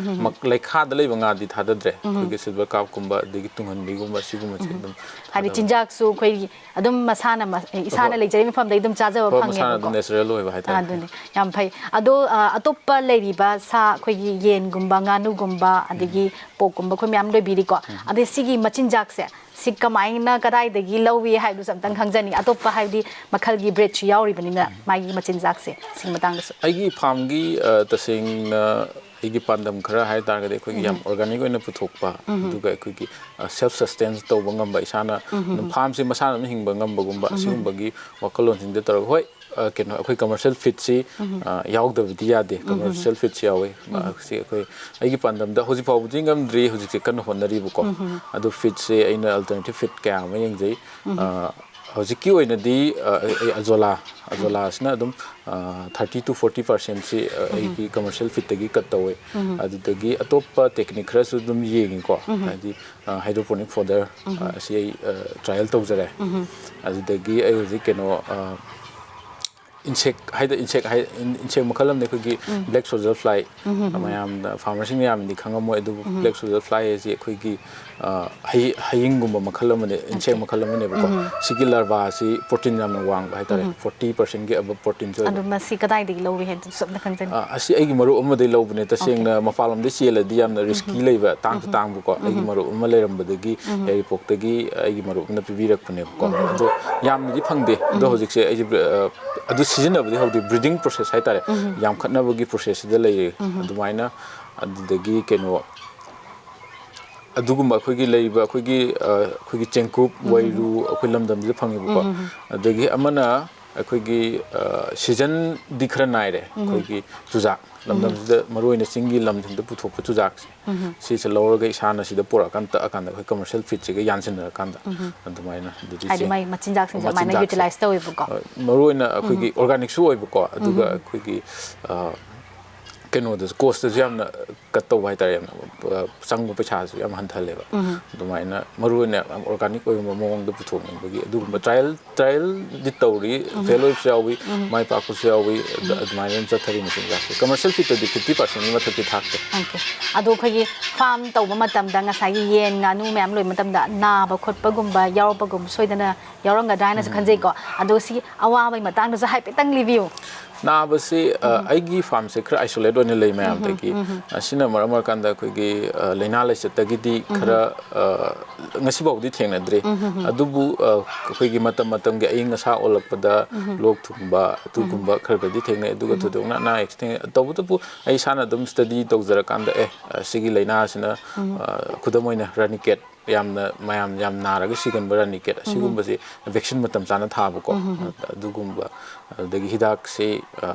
ꯃꯛ-, ꯂꯩꯈꯥꯗ ꯂꯩꯕ ꯉꯥꯗꯤ ꯊꯥꯗꯗ꯭ꯔꯦ꯫ ꯑꯩꯈꯣꯏꯒꯤ silver carpꯀꯨꯝꯕ, ꯑꯗꯒꯤ ꯇꯨꯡꯍꯟꯕꯤꯒꯨꯝꯕ, ꯁꯤꯒꯨꯝꯕꯁꯦ ꯑꯗꯨꯝ ꯍꯥꯏꯗꯤ ꯊꯥꯗꯕ꯫ ꯆꯤꯟꯖꯥꯛꯁꯨ ꯑꯩꯈꯣꯏꯒꯤ ꯑꯗꯨꯝ ꯃꯁꯥꯅ ꯃ-, ꯏꯁꯥꯅ ꯍꯣꯏ꯫ ꯂꯩꯖꯔꯤꯕ ꯃꯐꯝꯗꯒꯤ ꯑꯗꯨꯝ ꯆꯥꯖꯕ ꯍꯣꯏ, ꯃꯁꯥꯅ ꯑꯗꯨꯝ ꯐꯪꯉꯦꯕꯀꯣ꯫ natural ꯑꯣꯏꯕ ꯍꯥꯏꯇꯥꯔꯦ꯫ ꯑꯗꯨꯅꯤ, ꯌꯥꯝ ꯐꯩ꯫ ꯑꯗꯣ, ꯑ, ꯑꯇꯣꯞꯄ ꯂꯩꯔꯤꯕ ꯁꯥ, ꯑꯩꯈꯣꯏꯒꯤ ꯌꯦꯟꯒꯨꯝꯕ, ꯉꯥꯅꯨꯒꯨꯝꯕ, ꯑꯗꯒꯤ porkꯀꯨꯝꯕ ꯑꯩꯈꯣꯏ ꯃꯌꯥꯝ ꯂꯣꯏꯕꯤꯔꯤꯀꯣ꯫ ꯑꯗꯩ ꯁꯤꯒꯤ ꯃꯆꯤꯟꯖꯥꯛꯁꯦ ꯁꯤ ꯀꯃꯥꯏꯅ, ꯀꯗꯥꯏꯗꯒꯤ ꯂꯧꯏ ꯍꯥꯏꯕꯗꯨꯁꯨ ꯑꯝꯇꯪ ꯈꯪꯖꯅꯤꯡꯉꯤ꯫ ꯑꯇꯣꯞꯄ, ꯍꯥꯏꯕꯗꯤ ꯃꯈꯜꯒꯤ breedꯁꯨ ꯌꯥꯎꯔꯤꯕꯅꯤꯅ, ꯃꯥꯒꯤ ꯃꯆꯤꯟꯖꯥꯛꯁꯦ ꯁꯤꯒꯤ ꯃꯇꯥꯡꯗꯁꯨ꯫ ꯑꯩꯒꯤ farmꯒꯤ, ꯑ, ꯇꯁꯦꯡꯅ ꯑꯩꯒꯤ ꯄꯥꯟꯗꯝ ꯈꯔ ꯍꯥꯏ ꯇꯥꯔꯒꯗꯤ ꯑꯩꯈꯣꯏꯒꯤ ꯌꯥꯝ organic ꯑꯣꯏꯅ ꯄꯨꯊꯣꯛꯄ, ꯑꯗꯨꯒ ꯑꯩꯈꯣꯏꯒꯤ, ꯑ, self sustain ꯇꯧꯕ ꯉꯝꯕ, ꯏꯁꯥꯅ ꯑꯗꯨꯝ farmꯁꯦ ꯃꯁꯥꯅ ꯑꯗꯨꯝ ꯍꯤꯡꯕ ꯉꯝꯕꯒꯨꯝꯕ, ꯑꯁꯤꯒꯨꯝꯕꯒꯤ ꯋꯥꯈꯜꯂꯣꯟꯁꯤꯡꯗ ꯇꯧꯔꯒ, ꯍꯣꯏ, ꯑ, ꯀꯩꯅꯣ, ꯑꯩꯈꯣꯏ commercial feedꯁꯤ, ꯑ, ꯌꯥꯎꯗꯕꯗꯤ ꯌꯥꯗꯦ꯫ Commercial feedꯁꯤ ꯌꯥꯎꯋꯦ꯫ ꯑ, ꯁꯤ ꯑꯩꯈꯣꯏ, ꯑꯩꯒꯤ ꯄꯥꯟꯗꯝꯗ ꯍꯧꯖꯤꯛ ꯐꯥꯎꯕꯗꯤ ꯉꯝꯗ꯭ꯔꯤ, ꯍꯧꯖꯤꯛꯁꯦ ꯀꯟꯅ ꯍꯣꯠꯅꯔꯤꯕꯀꯣ꯫ ꯑꯗꯨ feedꯁꯦ ꯑꯩꯅ alternative feed ꯀꯌꯥ ꯑꯃ ꯌꯦꯡꯖꯩ꯫ ꯑ, ꯍꯧꯖꯤꯛꯀꯤ ꯑꯣꯏꯅꯗꯤ, ꯑ, ꯑꯩ, ꯑꯩ Azolla, Azolaꯁꯤꯅ ꯑꯗꯨꯝ, ꯑ, thirty to forty percentꯁꯤ, ꯑ, ꯑꯩꯒꯤ commercial feedꯇꯒꯤ cut ꯇꯧꯋꯦ꯫ ꯑꯗꯨꯗꯒꯤ ꯑꯇꯣꯞꯄ technique ꯈꯔꯁꯨ ꯑꯗꯨꯝ ꯌꯦꯡꯉꯤꯀꯣ꯫ ꯍꯥꯏꯗꯤ, ꯑ, hydroponic fodder, ꯑ, ꯑꯁꯤ ꯑꯩ, ꯑ, trial ꯇꯧꯖꯔꯦ꯫ ꯑꯗꯨꯗꯒꯤ ꯑꯩ ꯍꯧꯖꯤꯛ ꯀꯩꯅꯣ, ꯑ, insect ꯍꯥꯏꯗ-, insect ꯍꯥꯏ-, in-, insect ꯃꯈꯜ ꯑꯃꯅꯤ ꯑꯩꯈꯣꯏꯒꯤ black soldier fly꯫ ꯃꯌꯥꯝꯅ, farmerꯁꯤꯡ ꯃꯌꯥꯝꯅꯗꯤ ꯈꯪꯉꯝꯃꯣꯏ, ꯑꯗꯨꯕꯨ black soldier fly ꯍꯥꯏꯁꯤ ꯑꯩꯈꯣꯏꯒꯤ, ꯑ, ꯍꯩ-, ꯍꯌꯤꯡꯒꯨꯝꯕ ꯃꯈꯜ ꯑꯃꯅꯦ, insect ꯃꯈꯜ ꯑꯃꯅꯦꯕꯀꯣ꯫ ꯁꯤꯒꯤ larva ꯑꯁꯤ protein ꯌꯥꯝꯅ ꯋꯥꯡꯕ ꯍꯥꯏꯇꯥꯔꯦ, forty percentꯒꯤ above proteinꯁꯨ ꯑꯣꯏꯕ꯫ ꯑꯗꯣ ꯃꯁꯤ ꯀꯗꯥꯏꯗꯒꯤ ꯂꯧꯏ ꯍꯥꯏꯕꯗꯨꯁꯨ ꯑꯝꯇ ꯈꯪꯖꯅꯤꯡꯉꯤ꯫ ꯑ, ꯑꯁꯤ ꯑꯩꯒꯤ ꯃꯔꯨꯞ ꯑꯃꯗꯒꯤ ꯂꯧꯕꯅꯦ꯫ ꯇꯁꯦꯡꯅ ꯃꯄꯥꯟꯂꯣꯝꯗ ꯆꯦꯜꯂꯗꯤ ꯌꯥꯝꯅ risky ꯂꯩꯕ, ꯇꯥꯡꯁꯨ ꯇꯥꯡꯕꯀꯣ꯫ ꯑꯩꯒꯤ ꯃꯔꯨꯞ ꯑꯃ ꯂꯩꯔꯝꯕꯗꯒꯤ ꯌꯥꯏꯔꯤꯄꯣꯛꯇꯒꯤ ꯑꯩꯒꯤ ꯃꯔꯨꯞ ꯑꯃꯅ ꯄꯤꯕꯤꯔꯛꯄꯅꯦꯕꯀꯣ꯫ ꯑꯗꯣ ꯌꯥꯝꯅꯗꯤ ꯐꯪꯗꯦ꯫ ꯑꯗꯣ ꯍꯧꯖꯤꯛꯁꯦ ꯑꯩꯁꯦ, ꯑ, ꯑꯗꯨ ꯁꯤꯖꯤꯟꯅꯕꯗꯤ ꯍꯧꯗ꯭ꯔꯤ, breeding process ꯍꯥꯏꯇꯥꯔꯦ꯫ ꯌꯥꯝꯈꯠꯅꯕꯒꯤ processꯁꯤꯗ ꯂꯩꯔꯦ꯫ ꯑꯗꯨꯃꯥꯏꯅ ꯑꯗꯨꯗꯒꯤ ꯀꯩꯅꯣ, ꯑꯗꯨꯒꯨꯝꯕ ꯑꯩꯈꯣꯏꯒꯤ ꯂꯩꯔꯤꯕ ꯑꯩꯈꯣꯏꯒꯤ, ꯑ, ꯑꯩꯈꯣꯏꯒꯤ ꯆꯦꯡꯀꯨꯞ, ꯋꯥꯏꯔꯨ ꯑꯩꯈꯣꯏ ꯂꯝꯗꯝꯁꯤꯗ ꯐꯪꯉꯤꯕꯀꯣ꯫ ꯑꯗꯒꯤ ꯑꯃꯅ ꯑꯩꯈꯣꯏꯒꯤ, ꯑ, seasonꯗꯤ ꯈꯔ ꯅꯥꯏꯔꯦ꯫ ꯑꯩꯈꯣꯏꯒꯤ ꯆꯨꯖꯥꯛ ꯂꯝꯗꯝꯁꯤꯗ, ꯃꯔꯨꯑꯣꯏꯅ ꯆꯤꯡꯒꯤ ꯂꯝꯁꯤꯡꯗ ꯄꯨꯊꯣꯛꯄ ꯆꯨꯖꯥꯛꯁꯦ, ꯁꯤꯁꯦ ꯂꯧꯔꯒ ꯏꯁꯥꯅ ꯁꯤꯗ ꯄꯨꯔꯛꯑꯀꯥꯟꯗ ꯇꯛꯑꯀꯥꯟꯗ ꯑꯩꯈꯣꯏ commercial feedꯁꯤꯒ ꯌꯥꯟꯁꯤꯟꯅꯔꯀꯥꯟꯗ ꯑꯗꯨꯃꯥꯏꯅ ꯑꯗꯨꯗꯤ ꯍꯥꯏꯗꯤ ꯆꯦꯡ-, ꯃꯥꯒꯤ ꯃꯆꯤꯟꯖꯥꯛꯁꯤꯡꯁꯦ ꯑꯗꯨꯃꯥꯏꯅ ꯃꯆꯤꯟꯖꯥꯛꯁꯦ꯫ utilize ꯇꯧꯋꯦꯕꯀꯣ꯫ ꯍꯣꯏ, ꯃꯔꯨꯑꯣꯏꯅ ꯑꯩꯈꯣꯏꯒꯤ organicꯁꯨ ꯑꯣꯏꯕꯀꯣ, ꯑꯗꯨꯒ ꯑꯩꯈꯣꯏꯒꯤ, ꯑ, ꯀꯩꯅꯣꯗꯁꯨ, ꯀꯣꯁꯇꯁꯨ ꯌꯥꯝꯅ ꯀꯠ ꯇꯧꯕ ꯍꯥꯏꯇꯥꯔꯦ, ꯌꯥꯝꯅ ꯑ, ꯆꯪꯕ ꯄꯩꯁꯥꯁꯨ ꯌꯥꯝ ꯍꯟꯊꯍꯜꯂꯦꯕ꯫ ꯑꯗꯨꯃꯥꯏꯅ ꯃꯔꯨ ꯑꯣꯏꯅ ꯌꯥꯝ ꯑꯣꯔꯒꯥꯅꯤꯛ ꯑꯣꯏꯕ ꯃꯑꯣꯡꯗ ꯄꯨꯊꯣꯛꯅꯤꯡꯕꯒꯤ ꯑꯗꯨꯒꯨꯝꯕ ꯇ꯭ꯔꯥꯏꯌꯦꯜ ꯇ꯭ꯔꯥꯏꯌꯦꯜꯗꯤ ꯇꯧꯔꯤ꯫ ꯐꯦꯜ ꯑꯣꯏꯕꯁꯨ ꯌꯥꯎꯏ, ꯃꯥꯏ ꯄꯥꯛꯄꯁꯨ ꯌꯥꯎꯏ꯫ ꯑꯗ-, ꯑꯗꯨꯃꯥꯏꯅ ꯑꯗꯨꯝ ꯆꯠꯊꯔꯤ ꯃꯆꯤꯟꯖꯥꯛꯁꯦ꯫ ꯀꯃꯔꯁꯤꯌꯦꯜ ꯐꯤꯠꯇꯗꯤ ꯐꯤꯐꯇꯤ ꯄꯥꯔꯁꯦꯟꯒꯤ ꯃꯊꯛꯇꯤ ꯊꯥꯛꯇꯦ꯫ ꯑꯣꯀꯦ꯫ ꯑꯗꯣ ꯑꯩꯈꯣꯏꯒꯤ ꯐꯥꯔꯝ ꯇꯧꯕ ꯃꯇꯝꯗ ꯉꯁꯥꯏꯒꯤ ꯌꯦꯟ ꯉꯥꯅꯨ ꯃꯌꯥꯝ ꯂꯣꯏꯕ ꯃꯇꯝꯗ ꯅꯥꯕ ꯈꯣꯠꯄꯒꯨꯝꯕ ꯌꯥꯎꯔꯛꯄꯒꯨꯝꯕ ꯁꯣꯏꯗꯅ ꯌꯥꯎꯔꯝꯒꯗ꯭ꯔꯥ ꯍꯥꯏꯅꯁꯨ ꯈꯟꯖꯩꯀꯣ꯫ ꯑꯗꯣ ꯁꯤ ꯑꯋꯥꯕꯒꯤ ꯃꯇꯥꯡꯗꯁꯨ ꯍꯥꯏꯐꯦꯠꯇꯪ ꯂꯤꯕꯤꯌꯨ꯫ ꯅꯥꯕꯁꯤ, ꯑ, ꯑꯩꯒꯤ ꯐꯥꯔꯝꯁꯦ ꯈꯔ ꯑꯥꯏꯁꯣꯂꯦꯠ ꯑꯣꯏꯅ ꯂꯩ ꯃꯌꯥꯝꯗꯒꯤ꯫ ꯑꯁꯤꯅ ꯃꯔꯝ ꯑꯣꯏꯔꯀꯥꯟꯗ ꯑꯩꯈꯣꯏꯒꯤ, ꯑ, ꯂꯥꯏꯅꯥ ꯂꯥꯏꯆꯠꯇꯒꯤꯗꯤ ꯈꯔ, ꯑ, ꯉꯁꯤꯐꯥꯎꯗꯤ ꯊꯦꯡꯅꯗ꯭ꯔꯤ꯫ ꯑꯗꯨꯕꯨ, ꯑ, ꯑꯩꯈꯣꯏꯒꯤ ꯃꯇꯝ ꯃꯇꯝꯒꯤ ꯑꯏꯪ ꯑꯁꯥ ꯑꯣꯜꯂꯛꯄꯗ ꯂꯣꯛ ꯊꯨꯡꯕ ꯑꯗꯨꯒꯨꯝꯕ ꯈꯔ ꯈꯔꯗꯤ ꯊꯦꯡꯅꯩ, ꯑꯗꯨꯒ ꯊꯣꯏꯗꯣꯛꯅ ꯑꯅꯥ ꯑꯌꯦꯛꯁꯦ ꯊꯦꯡꯅꯩ꯫ ꯇꯧꯕꯇꯕꯨ ꯑꯩ ꯏꯁꯥꯅ ꯑꯗꯨꯝ ꯁ꯭ꯇꯗꯤ ꯇꯧꯖꯔꯀꯥꯟꯗ, ꯑꯦ, ꯑ, ꯁꯤꯒꯤ ꯂꯥꯏꯅꯥꯁꯤꯅ, ꯑ, ꯈꯨꯗꯝ ꯑꯣꯏꯅ ꯔꯥꯅꯤꯀꯦꯠ, ꯌꯥꯝꯅ, ꯃꯌꯥꯝ ꯌꯥꯝ ꯅꯥꯔꯒ ꯁꯤꯒꯟꯕ ꯔꯥꯅꯤꯀꯦꯠ ꯑꯁꯤꯒꯨꯝꯕꯁꯤ ꯚꯦꯛꯁꯤꯟ ꯃꯇꯝ ꯆꯥꯅ ꯊꯥꯕꯀꯣ꯫ ꯑꯗꯨꯒꯨꯝꯕ, ꯑꯗꯒꯤ ꯍꯤꯗꯥꯛꯁꯤ, ꯑ,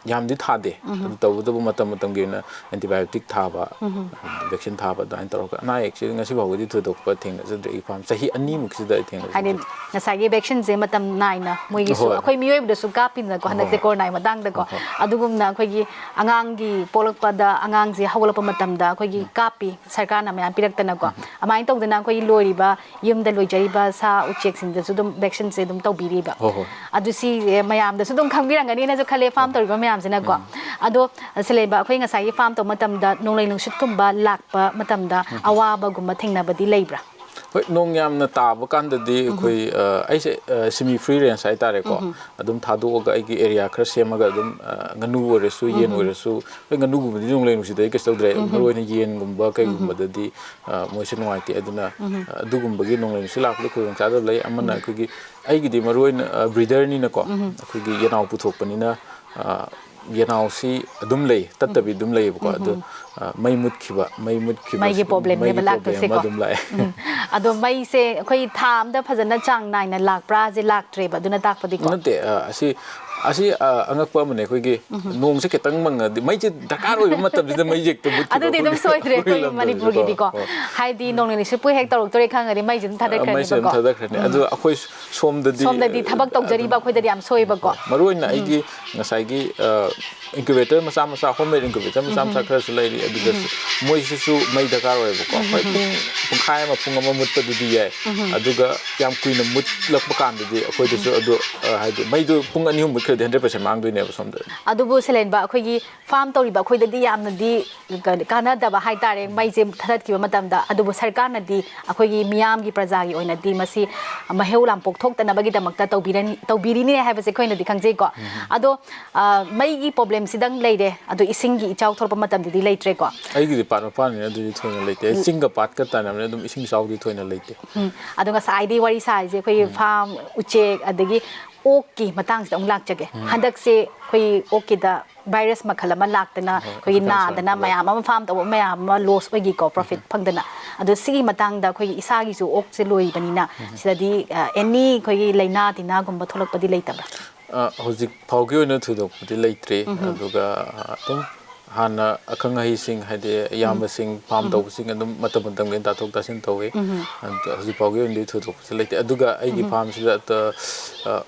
ꯌꯥꯝꯗꯤ ꯊꯥꯗꯦ꯫ ꯑꯗꯨ ꯇꯧꯕꯇꯕꯨ ꯃꯇꯝ ꯃꯇꯝꯒꯤ ꯑꯣꯏꯅ ꯑꯦꯟꯇꯤꯕꯥꯏꯑꯣꯇꯤꯛ ꯊꯥꯕ, ꯚꯦꯛꯁꯤꯟ ꯊꯥꯕ, ꯑꯗꯨꯃꯥꯏꯅ ꯇꯧꯔꯒ ꯑꯅꯥ ꯑꯌꯦꯛꯁꯤ ꯉꯁꯤ ꯐꯥꯎꯕꯗꯤ ꯊꯣꯏꯗꯣꯛꯄ ꯊꯦꯡꯅꯖꯗ꯭ꯔꯤ꯫ ꯑꯩ ꯐꯥꯔꯝ ꯆꯍꯤ ꯑꯅꯤꯃꯨꯛꯁꯤꯗ ꯑꯩ ꯍꯥꯏꯗꯤ ꯊꯦꯡꯅꯖꯗ꯭ꯔꯤ꯫ ꯉꯁꯥꯏꯒꯤ ꯚꯦꯛꯁꯤꯟꯁꯦ ꯃꯇꯝ ꯅꯥꯏꯅ ꯃꯣꯏꯒꯤꯁꯨ ꯍꯣꯏ꯫ ꯑꯩꯈꯣꯏ ꯃꯤꯑꯣꯏꯕꯗꯁꯨ ꯀꯥꯞꯄꯤꯗꯅꯀꯣ, ꯍꯟꯗꯛꯁꯦ ꯍꯣꯏ꯫ ꯀꯣꯔꯣꯅꯥꯒꯤ ꯃꯇꯥꯡꯗꯀꯣ꯫ ꯍꯣꯏ, ꯍꯣꯏ꯫ ꯑꯗꯨꯒꯨꯝꯅ ꯑꯩꯈꯣꯏꯒꯤ ꯑꯉꯥꯡꯒꯤ ꯄꯣꯛꯂꯛꯄꯗ ꯑꯉꯥꯡꯁꯦ ꯍꯧꯒꯠꯂꯛꯄ ꯃꯇꯝꯗ ꯑꯩꯈꯣꯏꯒꯤ ꯀꯥꯞꯄꯤ, ꯁꯔꯀꯥꯔꯅ ꯃꯌꯥꯝ ꯄꯤꯔꯛꯇꯅꯀꯣ꯫ ꯑꯗꯨꯃꯥꯏꯅ ꯇꯧꯗꯅ ꯑꯩꯈꯣꯏꯒꯤ ꯂꯣꯏꯔꯤꯕ, ꯌꯨꯝꯗ ꯂꯣꯏꯖꯔꯤꯕ ꯁꯥ ꯎꯆꯦꯛꯁꯤꯡꯗꯁꯨ ꯑꯗꯨꯝ ꯚꯦꯛꯁꯤꯟꯁꯦ ꯑꯗꯨꯝ ꯇꯧꯕꯤꯔꯤꯕ꯫ ꯍꯣꯏ, ꯍꯣꯏ꯫ ꯑꯗꯨ ꯁꯤꯁꯦ ꯃꯌꯥꯝꯗꯁꯨ ꯑꯗꯨꯝ ꯈꯪꯕꯤꯔꯝꯒꯅꯤꯅꯁꯨ ꯈꯜꯂꯦ, ꯐꯥꯔꯝ ꯇꯧꯔꯤꯕ ꯃꯌꯥꯝꯁꯤꯅꯀꯣ꯫ ꯑꯗꯣ ꯁꯤꯂꯦꯟꯕ, ꯑꯩꯈꯣꯏ ꯉꯁꯥꯏꯒꯤ ꯐꯥꯔꯝ ꯇꯧꯕ ꯃꯇꯝꯗ ꯅꯣꯡꯂꯩ ꯅꯨꯡꯁꯤꯠꯀꯨꯝꯕ ꯂꯥꯛꯄ ꯃꯇꯝꯗ ꯑꯋꯥꯕꯒꯨꯝꯕ ꯊꯦꯡꯅꯕꯗꯤ ꯂꯩꯕ꯭ꯔꯥ? ꯍꯣꯏ, ꯅꯣꯡ ꯌꯥꯝꯅ ꯇꯥꯕ ꯀꯥꯟꯗꯗꯤ ꯑꯩꯈꯣꯏ, ꯑ, ꯑꯩꯁꯦ, ꯑ, ꯁꯤꯃꯤ ꯐ꯭ꯔꯤ ꯔꯦꯟꯖ ꯍꯥꯏꯇꯥꯔꯦꯀꯣ꯫ ꯑꯗꯨꯝ ꯊꯥꯗꯣꯛꯑꯒ ꯑꯩꯒꯤ ꯑꯦꯔꯤꯌꯥ ꯈꯔ ꯁꯦꯝꯃꯒ ꯑꯗꯨꯝ, ꯑ, ꯉꯥꯅꯨ ꯑꯣꯏꯔꯁꯨ, ꯌꯦꯟ ꯑꯣꯏꯔꯁꯨ, ꯍꯣꯏ, ꯉꯥꯅꯨꯒꯨꯝꯕꯗꯤ ꯅꯣꯡꯂꯩ ꯅꯨꯡꯁꯤꯠꯇꯗꯤ ꯀꯩꯁꯨ ꯇꯧꯗ꯭ꯔꯦ꯫ ꯃꯔꯨ ꯑꯣꯏꯅ ꯌꯦꯟꯒꯨꯝꯕ ꯀꯩꯒꯨꯝꯕꯗꯗꯤ, ꯑ, ꯃꯣꯏꯁꯦ ꯅꯨꯡꯉꯥꯏꯇꯦ꯫ ꯑꯗꯨꯅ, ꯑ, ꯑꯗꯨꯒꯨꯝꯕꯒꯤ ꯅꯣꯡꯂꯩ ꯅꯨꯡꯁꯤꯠ ꯂꯥꯛꯄꯗ ꯈꯨꯗꯣꯡꯆꯥꯗꯕ ꯂꯩ꯫ ꯑꯃꯅ ꯑꯩꯈꯣꯏꯒꯤ, ꯑꯩꯒꯤꯗꯤ ꯃꯔꯨ ꯑꯣꯏꯅ, ꯑ, ꯕ꯭ꯔꯤꯗꯔꯅꯤꯅꯀꯣ, ꯑꯩꯈꯣꯏꯒꯤ ꯌꯦꯅꯥꯎ ꯄꯨꯊꯣꯛꯄꯅꯤꯅ, ꯑ, ꯌꯦꯅꯥꯎꯁꯤ ꯑꯗꯨꯝ ꯂꯩ, ꯇꯠꯇꯕꯤ ꯑꯗꯨꯝ ꯂꯩꯌꯦꯕꯀꯣ꯫ ꯑꯗꯣ, ꯑ, ꯃꯩ ꯃꯨꯠꯈꯤꯕ, ꯃꯩ ꯃꯨꯠꯈꯤꯕ, ꯃꯩꯒꯤ ꯄ꯭ꯔꯣꯕ꯭ꯂꯦꯝꯅꯦꯕ ꯃꯩꯒꯤ ꯄ꯭ꯔꯣꯕ꯭ꯂꯦꯝ ꯑꯃ ꯂꯥꯛꯇꯣꯏꯁꯦꯀꯣ꯫ ꯑꯗꯨꯝ ꯂꯥꯛꯑꯦ꯫ ꯎꯝ꯫ ꯑꯗꯣ ꯃꯩꯁꯦ ꯑꯩꯈꯣꯏ ꯊꯥ ꯑꯝꯗ ꯐꯖꯅ ꯆꯥꯡ ꯅꯥꯏꯅ ꯂꯥꯛꯄ꯭ꯔꯥꯁꯦ ꯂꯥꯛꯇ꯭ꯔꯦꯕ, ꯑꯗꯨꯅ ꯇꯥꯛꯄꯗꯤꯀꯣ? ꯅꯠꯇꯦ, ꯑ, ꯑꯁꯤ ꯑꯁꯤ, ꯑ, ꯑꯉꯛꯄ ꯑꯃꯅꯦ, ꯑꯩꯈꯣꯏꯒꯤ ꯅꯣꯡꯁꯦ ꯈꯤꯇꯪ ꯃꯪꯉꯗꯤ, ꯃꯩꯁꯦ ꯗꯔꯀꯥꯔ ꯑꯣꯏꯕ ꯃꯇꯝꯁꯤꯗ ꯃꯩꯁꯦ ꯍꯦꯛꯇ ꯃꯨꯠꯈꯤꯕ ꯑꯗꯨꯗꯤ ꯑꯗꯨꯝ ꯑꯩꯈꯣꯏꯒꯤ, ꯁꯣꯏꯗ꯭ꯔꯦ ꯑꯩꯈꯣꯏꯒꯤ ꯑꯩꯈꯣꯏ ꯂꯝꯗꯝꯁꯤꯀꯣ꯫ ꯃꯅꯤꯄꯨꯔꯒꯤꯗꯤꯀꯣ꯫ ꯍꯣꯏ꯫ ꯍꯥꯏꯗꯤ ꯅꯣꯡꯂꯩ ꯅꯨꯡꯁꯤꯠꯄꯨ ꯍꯦꯛ ꯇꯧꯔꯛꯇꯣꯔꯦ ꯈꯪꯉꯗꯤ ꯃꯩꯁꯦ ꯑꯗꯨꯝ ꯃꯩꯁꯦ ꯑꯗꯨꯝ ꯊꯥꯗꯈ꯭ꯔꯅꯤꯀꯣ꯫ ꯊꯥꯗꯈ꯭ꯔꯅꯤ꯫ ꯎꯝ꯫ ꯑꯗꯣ ꯑꯩꯈꯣꯏ ꯁꯣꯝꯗꯗꯤ, ꯁꯣꯝꯗꯗꯤ ꯊꯕꯛ ꯑ, ꯇꯧꯖꯔꯤꯕ ꯑꯗꯨꯝ ꯑꯩꯈꯣꯏꯗꯗꯤ ꯌꯥꯝ ꯁꯣꯏꯕꯀꯣ꯫ ꯍꯣꯏ꯫ ꯃꯔꯨ ꯑꯣꯏꯅ ꯎꯝ꯫ ꯑꯩꯒꯤ ꯉꯁꯥꯏꯒꯤ, ꯑ, incubator ꯃꯆꯥ ꯃꯆꯥ, homemade incubator ꯃꯆꯥ ꯃꯆꯥ ꯎꯝ꯫ ꯈꯔꯁꯨ ꯂꯩꯔꯤ꯫ ꯑꯗꯨꯗꯁꯨ ꯎꯝ꯫ ꯃꯣꯏꯁꯤꯁꯨ ꯃꯩ ꯗꯔꯀꯥꯔ ꯑꯣꯏꯌꯦꯕꯀꯣ꯫ ꯎꯝ꯫ ꯍꯣꯏ, ꯄꯨꯡ ꯄꯨꯡꯈꯥꯏ ꯑꯃ, ꯄꯨꯡ ꯑꯃ ꯃꯨꯠꯄꯗꯨꯗꯤ ꯌꯥꯏ꯫ ꯎꯝ꯫ ꯑꯗꯨꯒ ꯌꯥꯝ ꯀꯨꯏꯅ ꯃꯨꯠꯂꯛꯄ ꯀꯥꯟꯗꯗꯤ ꯑꯩꯈꯣꯏꯗꯁꯨ ꯑꯗꯨ, ꯑ, ꯍꯥꯏꯗꯤ ꯃꯩꯗꯨ ꯄꯨꯡ ꯑꯅꯤ ꯑꯍꯨꯝ ꯃꯨꯠꯈ꯭ꯔꯗꯤ hundred percent ꯃꯥꯡꯗꯣꯏꯅꯦꯕ ꯁꯣꯝꯗ꯫ ꯑꯗꯨꯕꯨ ꯁꯤꯂꯦꯟꯕ, ꯑꯩꯈꯣꯏꯒꯤ farm ꯇꯧꯔꯤꯕ ꯑꯩꯈꯣꯏꯗꯗꯤ ꯌꯥꯝꯅꯗꯤ ꯀ-, ꯀꯥꯟꯅꯗꯕ ꯍꯥꯏꯇꯥꯔꯦ, ꯃꯩꯁꯦ ꯊꯥꯗꯠꯈꯤꯕ ꯃꯇꯝꯗ꯫ ꯑꯗꯨꯕꯨ ꯁꯔꯀꯥꯔꯅꯗꯤ ꯑꯩꯈꯣꯏꯒꯤ ꯃꯤꯌꯥꯝꯒꯤ, ꯄ꯭ꯔꯖꯥꯒꯤ ꯑꯣꯏꯅꯗꯤ ꯃꯁꯤ ꯃꯩꯍꯧ ꯂꯥꯡꯄꯣꯛ ꯊꯣꯛꯇꯅꯕꯒꯤꯗꯃꯛꯇ ꯇꯧꯕꯤꯔꯅꯤ, ꯇꯧꯕꯤꯔꯤꯅꯦ ꯍꯥꯏꯕꯁꯦ ꯑꯩꯈꯣꯏꯅꯗꯤ ꯈꯪꯖꯩꯀꯣ꯫ ꯎꯝ꯫ ꯑꯗꯣ, ꯑ, ꯃꯩꯒꯤ problemꯁꯤꯗꯪ ꯂꯩꯔꯦ, ꯑꯗꯣ ꯏꯁꯤꯡꯒꯤ ꯏꯆꯥꯎ ꯊꯣꯛꯂꯛꯄ ꯃꯇꯝꯗꯗꯤ ꯂꯩꯇ꯭ꯔꯦꯀꯣ꯫ ꯑꯩꯒꯤꯗꯤ ꯄꯥꯠ ꯃꯄꯥꯟꯅꯤꯅ ꯑꯗꯨꯗꯤ ꯊꯣꯏꯅ ꯂꯩꯇꯦ꯫ ꯑꯩ ꯎꯝ꯫ ꯆꯤꯡꯒ ꯄꯥꯠꯀ ꯇꯥꯏꯅꯕꯅꯤꯅ ꯑꯗꯨꯝ ꯏꯁꯤꯡ ꯏꯆꯥꯎꯗꯤ ꯊꯣꯏꯅ ꯂꯩꯇꯦ꯫ ꯎꯝ꯫ ꯑꯗꯣ ꯉꯁꯥꯏꯗꯤ ꯋꯥꯔꯤ ꯁꯥꯔꯤꯁꯦ ꯑꯩꯈꯣꯏꯒꯤ ꯎꯝ꯫ farm, ꯎꯆꯦꯛ, ꯑꯗꯒꯤ ꯑꯣꯛꯀꯤ ꯃꯇꯥꯡꯁꯤꯗ ꯑꯃꯨꯛ ꯂꯥꯛꯆꯒꯦ꯫ ꯎꯝ꯫ ꯍꯟꯗꯛꯁꯦ ꯑꯩꯈꯣꯏ ꯑꯣꯛꯀꯤꯗ virus ꯃꯈꯜ ꯑꯃ ꯂꯥꯛꯇꯅ ꯍꯣꯏ, ꯑꯩꯈꯣꯏꯒꯤ ꯑꯗꯨ ꯈꯔ ꯅꯥꯗꯅ ꯁꯣꯟꯊꯕ꯫ ꯃꯌꯥꯝ ꯑꯃ farm ꯇꯧꯕ ꯃꯌꯥꯝ ꯑꯃ loss ꯑꯣꯏꯈꯤꯀꯣ, profit ꯎꯝ꯫ ꯐꯪꯗꯅ꯫ ꯑꯗꯣ ꯁꯤꯒꯤ ꯃꯇꯥꯡꯗ ꯑꯩꯈꯣꯏꯒꯤ ꯏꯁꯥꯒꯤꯁꯨ ꯑꯣꯛꯁꯦ ꯂꯣꯏꯕꯅꯤꯅ ꯎꯝ꯫ ꯁꯤꯗꯗꯤ, ꯑ, any ꯑꯩꯈꯣꯏꯒꯤ ꯂꯥꯏꯅꯥ ꯇꯤꯟꯅꯥꯒꯨꯝꯕ ꯊꯣꯛꯂꯛꯄꯗꯤ ꯂꯩꯇꯕ꯭ꯔꯥ? ꯑ, ꯍꯧꯖꯤꯛ ꯐꯥꯎꯒꯤ ꯑꯣꯏꯅ ꯊꯣꯏꯗꯣꯛꯄꯗꯤ ꯂꯩꯇ꯭ꯔꯤ꯫ ꯎꯝ꯫ ꯑꯗꯨꯒ, ꯑ, ꯑꯗꯨꯝ ꯍꯥꯟꯅ ꯑꯈꯪ ꯑꯍꯩꯁꯤꯡ, ꯍꯥꯏꯗꯤ ꯎꯝ꯫ ꯏꯌꯥꯝꯕꯁꯤꯡ, farm ꯎꯝ꯫ ꯇꯧꯕꯁꯤꯡ ꯑꯗꯨꯝ ꯃꯇꯝ ꯃꯇꯝꯒꯤ ꯇꯥꯊꯣꯛ ꯇꯥꯁꯤꯟ ꯇꯧꯋꯤ꯫ ꯎꯝ꯫ ꯑꯗꯣ ꯍꯧꯖꯤꯛ ꯐꯥꯎꯒꯤ ꯑꯣꯏꯅꯗꯤ ꯊꯣꯏꯗꯣꯛꯄꯁꯨ ꯂꯩꯇꯦ꯫ ꯑꯗꯨꯒ ꯑꯩꯒꯤ ꯎꯝ꯫ Farmꯁꯤꯗ ꯑꯇ-, ꯑ,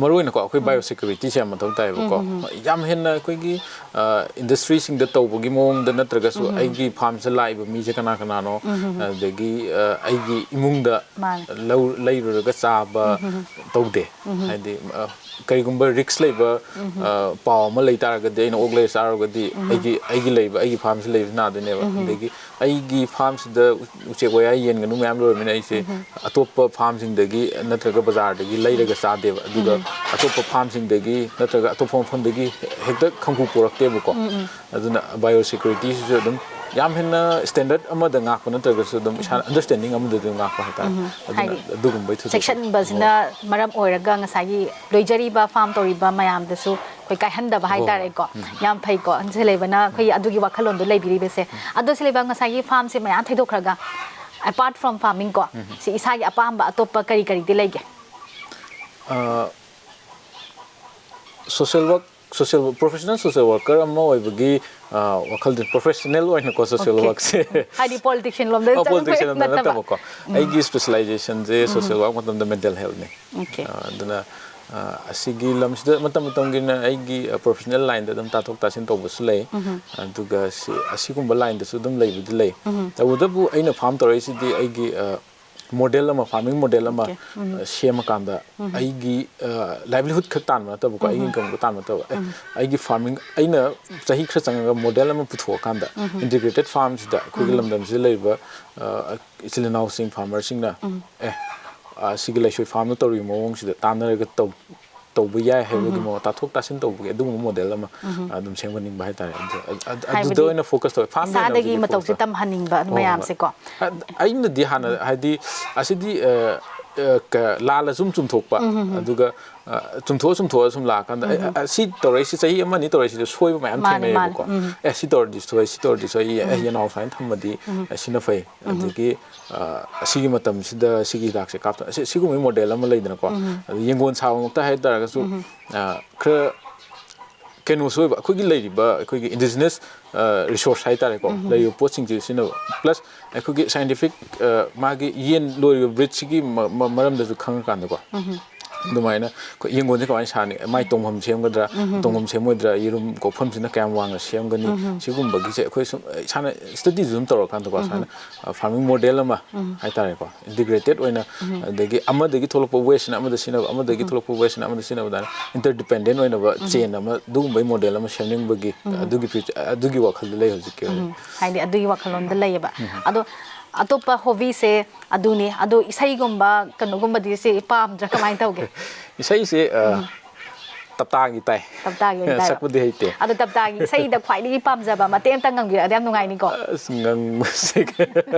ꯃꯔꯨ ꯑꯣꯏꯅꯀꯣ, ꯑꯩꯈꯣꯏ ꯎꯝ꯫ Biosecurityꯁꯦ ꯌꯥꯝ ꯃꯊꯧ ꯇꯥꯏꯌꯦꯕꯀꯣ꯫ ꯎꯝ, ꯎꯝ, ꯎꯝ꯫ ꯌꯥꯝ ꯍꯦꯟꯅ ꯑꯩꯈꯣꯏꯒꯤ, ꯑ, industryꯁꯤꯡꯗ ꯇꯧꯕꯒꯤ ꯃꯑꯣꯡꯗ ꯅꯠꯇ꯭ꯔꯒꯁꯨ, ꯎꯝ, ꯎꯝ꯫ ꯑꯩꯒꯤ farmꯁꯤꯗ ꯂꯥꯛꯏꯕ ꯃꯤꯁꯦ ꯀꯅꯥ ꯀꯅꯥꯅꯣ, ꯎꯝ, ꯎꯝ, ꯎꯝ꯫ ꯑꯗꯒꯤ, ꯑ, ꯑꯩꯒꯤ ꯏꯃꯨꯡꯗ ꯃꯥꯅꯦ꯫ ꯂꯧ-, ꯂꯩꯔꯨꯔꯒ ꯆꯥꯕ ꯎꯝ, ꯎꯝ, ꯎꯝ꯫ ꯇꯧꯗꯦ꯫ ꯎꯝ, ꯎꯝ꯫ ꯍꯥꯏꯗꯤ, ꯑ, ꯀꯔꯤꯒꯨꯝꯕ risk ꯂꯩꯕ, ꯎꯝ, ꯎꯝ꯫ ꯑ, ꯄꯥꯎ ꯑꯃ ꯂꯩ ꯇꯥꯔꯒꯗꯤ, ꯑꯩꯅ ꯑꯣꯛ ꯂꯩꯔ ꯆꯥꯔꯨꯔꯒꯗꯤ, ꯎꯝ, ꯎꯝ꯫ ꯑꯩꯒꯤ, ꯑꯩꯒꯤ ꯂꯩꯕ, ꯑꯩꯒꯤ farmꯁꯤ ꯂꯩꯕꯁꯤ ꯅꯥꯗꯣꯏꯅꯦꯕ꯫ ꯎꯝ, ꯎꯝ꯫ ꯑꯗꯒꯤ ꯑꯩꯒꯤ farmꯁꯤꯗ ꯎꯆꯦꯛ ꯋꯥꯌꯥ, ꯌꯦꯟ, ꯉꯥꯅꯨ ꯃꯌꯥꯝ ꯂꯣꯏꯔꯕꯅꯤꯅ ꯑꯩꯁꯦ ꯎꯝ, ꯎꯝ꯫ ꯑꯇꯣꯞꯄ farmꯁꯤꯡꯗꯒꯤ ꯅꯠꯇ꯭ꯔꯒ ꯕꯖꯥꯔꯗꯒꯤ ꯂꯩꯔꯒ ꯆꯥꯗꯦꯕ꯫ ꯑꯗꯨꯒ ꯎꯝ꯫ ꯑꯇꯣꯞꯄ farmꯁꯤꯡꯗꯒꯤ ꯅꯠꯇ꯭ꯔꯒ ꯑꯇꯣꯞꯄ ꯃꯐꯝꯗꯒꯤ ꯍꯦꯛꯇ ꯈꯪꯄꯨ ꯄꯨꯔꯛꯇꯦꯕꯀꯣ꯫ ꯎꯝ, ꯎꯝ꯫ ꯑꯗꯨꯅ biosecurityꯁꯤꯁꯨ ꯑꯗꯨꯝ ꯌꯥꯝ ꯍꯦꯟꯅ standard ꯑꯃꯗ ꯉꯥꯛꯄ ꯅꯠꯇ꯭ꯔꯒꯁꯨ ꯑꯗꯨꯝ ꯎꯝ, ꯏꯁꯥꯅ ꯎꯝ꯫ Understanding ꯑꯃꯗ ꯑꯗꯨꯝ ꯉꯥꯛꯄ ꯍꯥꯏꯇꯥꯔꯦ꯫ ꯎꯝ, ꯎꯝ꯫ ꯑꯗꯨꯅ ꯍꯥꯏꯗꯤ ꯑꯗꯨꯒꯨꯝꯕꯩ ꯊꯣꯏꯗꯣꯛꯄ ꯆꯦꯛꯁꯤꯟꯕꯁꯤꯅ ꯍꯣꯏ꯫ ꯃꯔꯝ ꯑꯣꯏꯔꯒ ꯉꯁꯥꯏꯒꯤ ꯂꯣꯏꯖꯔꯤꯕ farm ꯇꯧꯔꯤꯕ ꯃꯌꯥꯝꯗꯁꯨ ꯑꯩꯈꯣꯏ ꯀꯥꯏꯍꯟꯗꯕ ꯍꯣꯏ, ꯍꯣꯏ꯫ ꯍꯥꯏꯇꯥꯔꯦꯀꯣ꯫ ꯎꯝ꯫ ꯌꯥꯝ ꯐꯩꯀꯣ꯫ ꯁꯤꯂꯦꯟꯕꯅ ꯑꯩꯈꯣꯏꯒꯤ ꯑꯗꯨꯒꯤ ꯋꯥꯈꯜꯂꯣꯟꯗꯣ ꯂꯩꯕꯤꯔꯤꯕꯁꯦ꯫ ꯎꯝ꯫ ꯑꯗꯣ ꯁꯤꯂꯦꯟꯕ, ꯉꯁꯥꯏꯒꯤ farmꯁꯦ ꯃꯌꯥꯝ ꯊꯩꯗꯣꯛꯈ꯭ꯔꯒ, apart from farming ꯀꯣ, ꯎꯝ꯫ ꯁꯤ ꯏꯁꯥꯒꯤ ꯑꯄꯥꯝꯕ ꯑꯇꯣꯞꯄ ꯀꯔꯤ ꯀꯔꯤꯗꯤ ꯂꯩꯒꯦ? ꯑ, social work, social professional social worker ꯑꯃ ꯑꯣꯏꯕꯒꯤ, ꯑ, ꯋꯥꯈꯜꯗ professional ꯑꯣꯏꯅꯀꯣ social Okay. workꯁꯦ ꯍꯥꯏꯗꯤ politician ꯂꯣꯝꯗ ꯑ, ꯆꯪꯕ politician ꯂꯣꯝꯗ ꯅꯠꯇꯕ꯫ ꯅꯠꯇꯕꯀꯣ, ꯑꯩꯒꯤ specializationꯁꯦ social work ꯃꯇꯝꯗ mental healthꯅꯤ꯫ Okay. ꯑ, ꯑꯗꯨꯅ, ꯑ, ꯑꯁꯤꯒꯤ ꯂꯝꯁꯤꯗ ꯃꯇꯝ ꯃꯇꯝꯒꯤ ꯑꯣꯏꯅ ꯑꯩꯒꯤ, ꯑ, professional lineꯗ ꯑꯗꯨꯝ ꯇꯥꯊꯣꯛ ꯇꯥꯁꯤꯟ ꯇꯧꯕꯁꯨ ꯂꯩ꯫ ꯑꯗꯨꯒ ꯁꯤ, ꯑꯁꯤꯒꯨꯝꯕ lineꯗꯁꯨ ꯑꯗꯨꯝ ꯂꯩꯕꯨꯗꯤ ꯂꯩ꯫ ꯇꯧꯕꯇꯕꯨ ꯑꯩꯅ farm ꯇꯧꯔꯛꯏꯁꯤꯗꯤ ꯑꯩꯒꯤ, ꯑ, model ꯑꯃ, farming model ꯑꯃ, Okay. ꯑ, ꯁꯦꯝꯃꯀꯥꯟꯗ ꯑꯩꯒꯤ, ꯑ, livelihood ꯈꯛ ꯇꯥꯟꯕ ꯅꯠꯇꯕꯀꯣ, ꯑꯩꯒꯤ income ꯈꯛ ꯇꯥꯟꯕ ꯅꯠꯇꯕ꯫ ꯑꯦ, ꯑꯩꯒꯤ farming, ꯑꯩꯅ ꯆꯍꯤ ꯈꯔ ꯆꯪꯉꯒ model ꯑꯃ ꯄꯨꯊꯣꯛꯑꯀꯥꯟꯗ integrated farmꯁꯤꯗ ꯑꯩꯈꯣꯏꯒꯤ ꯂꯝꯗꯝꯁꯤꯗ ꯂꯩꯔꯤꯕ, ꯑ, ꯏꯆꯤꯜ ꯏꯅꯥꯎꯁꯤꯡ farmerꯁꯤꯡꯅ, ꯑꯦ, ꯑ, ꯁꯤꯒꯤ ꯂꯩꯁꯣꯏ farmꯅ ꯇꯧꯔꯤꯕ ꯃꯑꯣꯡꯁꯤꯗ ꯇꯥꯟꯅꯔꯒ ꯇꯧ-, ꯇꯧꯕ ꯌꯥꯏ ꯍꯥꯏꯕꯒꯤ ꯃꯑꯣꯡ, ꯇꯥꯊꯣꯛ ꯇꯥꯁꯤꯟ ꯇꯧꯕꯒꯤ ꯑꯗꯨꯒꯨꯝꯕ model ꯑꯃ, ꯑ, ꯑꯗꯨꯝ ꯁꯦꯝꯒꯠꯅꯤꯡꯕ ꯍꯥꯏꯇꯥꯔꯦ꯫ ꯑꯗꯨ-, ꯑ-, ꯑ-, ꯑꯗꯨꯗ ꯍꯥꯏꯕꯗꯤ ꯑꯣꯏꯅ focus ꯇꯧꯋꯦ꯫ Farmꯗ ꯑꯣꯏꯅ ꯏꯁꯥꯗꯒꯤ ꯍꯧꯖꯤꯛ ꯃꯇꯧꯁꯦ focus ꯇꯧꯋꯦ꯫ ꯇꯝꯍꯟꯅꯤꯡꯕ ꯍꯣꯏ, ꯍꯣꯏ, ꯍꯣꯏ꯫ ꯃꯌꯥꯝꯁꯦꯀꯣ꯫ ꯑ-, ꯑꯩꯅꯗꯤ ꯍꯥꯟꯅ ꯍꯥꯏꯗꯤ ꯑꯁꯤꯗꯤ, ꯑ, ꯑ, ꯀ-, ꯂꯥꯜꯂꯁꯨ ꯑꯗꯨꯝ ꯆꯨꯝꯊꯣꯛꯄ, ꯑꯗꯨꯒ, ꯑ, ꯆꯨꯝꯊꯣꯛꯑ ꯆꯨꯝꯊꯣꯛꯑ ꯁꯨꯝ ꯂꯥꯛꯑꯀꯥꯟꯗ, ꯑꯦ, ꯑ, ꯁꯤ ꯇꯧꯔꯛꯏꯁꯤ ꯆꯍꯤ ꯑꯃ ꯑꯅꯤ ꯇꯧꯔꯛꯏꯁꯤꯗ ꯁꯣꯏꯕ ꯃꯌꯥꯝ ꯃꯥꯅꯦ, ꯊꯦꯡꯅꯩꯌꯦꯕꯀꯣ꯫ ꯃꯥꯅꯦ꯫ ꯎꯝ꯫ ꯑꯦ, ꯁꯤ ꯇꯧꯔꯗꯤ ꯁꯣꯏ, ꯁꯤ ꯇꯧꯔꯗꯤ ꯁꯣꯏ, ꯑꯦ, ꯌꯦꯅꯥꯎ ꯁꯨꯃꯥꯏꯅ ꯊꯝꯃꯗꯤ, ꯑꯦ, ꯁꯤꯅ ꯐꯩ꯫ ꯑꯗꯒꯤ, ꯑ, ꯑꯁꯤꯒꯤ ꯃꯇꯝꯁꯤꯗ ꯁꯤꯒꯤ ꯍꯤꯗꯥꯛꯁꯦ ꯀꯥꯞꯇ-, ꯑꯁꯤ-, ꯁꯤꯒꯨꯝꯕꯒꯤ model ꯑꯃ ꯂꯩꯗꯅꯀꯣ꯫ ꯑꯗ ꯌꯦꯡꯒꯣꯟ ꯁꯥꯕꯃꯛꯇ ꯍꯥꯏ ꯇꯥꯔꯒꯁꯨ, ꯑ, ꯈꯔ ꯀꯩꯅꯣꯁꯨ ꯑꯣꯏꯕ, ꯑꯩꯈꯣꯏꯒꯤ ꯂꯩꯔꯤꯕ ꯑꯩꯈꯣꯏꯒꯤ indigenous, ꯑ, resource ꯍꯥꯏ ꯇꯥꯔꯦꯀꯣ, ꯂꯩꯔꯤꯕ ꯄꯣꯠꯁꯤꯡꯁꯦ ꯁꯤꯖꯤꯟꯅꯕ, plus ꯑꯩꯈꯣꯏꯒꯤ scientific, ꯑ, ꯃꯥꯒꯤ ꯌꯦꯟ ꯂꯣꯏꯔꯤꯕ breedꯁꯤꯒꯤ ꯃ-, ꯃ-, ꯃꯔꯝꯗꯁꯨ ꯈꯪꯉꯀꯥꯟꯗꯀꯣ, ꯑꯗꯨꯃꯥꯏꯅ ꯑꯩꯈꯣꯏ ꯌꯦꯡꯒꯣꯟꯁꯦ ꯀꯃꯥꯏꯅ ꯁꯥꯅꯤ, ꯃꯥꯏ ꯇꯣꯡꯐꯝ ꯁꯦꯝꯒꯗ꯭ꯔꯥ, ꯇꯣꯡꯐꯝ ꯁꯦꯝꯃꯣꯏꯗ꯭ꯔꯥ, ꯌꯦꯔꯨꯝ ꯀꯣꯛꯐꯝꯁꯤꯅ ꯀꯌꯥꯝ ꯋꯥꯡꯅ ꯁꯦꯝꯒꯅꯤ, ꯁꯤꯒꯨꯝꯕꯒꯤꯁꯦ ꯑꯩꯈꯣꯏ ꯁꯨꯝ ꯏꯁꯥꯅ studyꯁꯨ ꯑꯗꯨꯝ ꯇꯧꯔꯀꯥꯟꯗꯀꯣ, ꯁꯨꯃꯥꯏꯅ, ꯑ, farming model ꯑꯃ ꯍꯥꯏ ꯇꯥꯔꯦꯀꯣ, integrated ꯑꯣꯏꯅ, ꯑꯗꯒꯤ ꯑꯃꯗꯒꯤ ꯊꯣꯛꯂꯛꯄ wasteꯅ ꯑꯃꯗ ꯁꯤꯖꯤꯟꯅꯕ, ꯑꯃꯗꯒꯤ ꯊꯣꯛꯂꯛꯄ wasteꯅ ꯑꯃꯗ ꯁꯤꯖꯤꯟꯅꯕ, ꯑꯗꯨꯃꯥꯏꯅ interdependent ꯑꯣꯏꯅꯕ chain ꯑꯃ, ꯑꯗꯨꯒꯨꯝꯕꯒꯤ model ꯑꯃ ꯁꯦꯝꯅꯤꯡꯕꯒꯤ ꯑꯗꯨꯒꯤ future, ꯑꯗꯨꯒꯤ ꯋꯥꯈꯜꯗ ꯂꯩ ꯍꯧꯖꯤꯛꯀꯤ ꯑꯣꯏꯅ꯫ ꯎꯝ, ꯍꯥꯏꯗꯤ ꯑꯗꯨꯒꯤ ꯋꯥꯈꯜꯂꯣꯟꯗ ꯂꯩꯌꯦꯕ꯫ ꯑꯗꯣ ꯑꯇꯣꯞꯄ hobbyꯁꯦ ꯑꯗꯨꯅꯤ꯫ ꯑꯗꯣ ꯏꯁꯩꯒꯨꯝꯕ ꯀꯩꯅꯣꯒꯨꯝꯕꯗꯤ ꯁꯤ ꯄꯥꯝꯗ꯭ꯔꯥ, ꯀꯃꯥꯏꯅ ꯇꯧꯒꯦ? ꯏꯁꯩꯁꯦ, ꯑ, ꯇꯞꯇꯥꯒꯤ ꯇꯥꯏ꯫ ꯇꯞꯇꯥꯒꯤ ꯑꯣꯏꯅ ꯇꯥꯏꯕ꯫ ꯁꯛꯄꯗꯤ ꯍꯩꯇꯦ꯫ ꯑꯗꯣ ꯇꯞꯇꯥꯒꯤ ꯏꯁꯩꯗ ꯈ꯭ꯋꯥꯏꯗꯒꯤ ꯄꯥꯝꯖꯕ ꯃꯇꯦꯛ ꯑꯝꯇꯪ ꯉꯪꯕꯤꯔꯛꯑꯗꯤ ꯌꯥꯝ ꯅꯨꯡꯉꯥꯏꯅꯤꯀꯣ꯫ ꯑꯁ, ꯉꯪꯕꯁꯦ꯫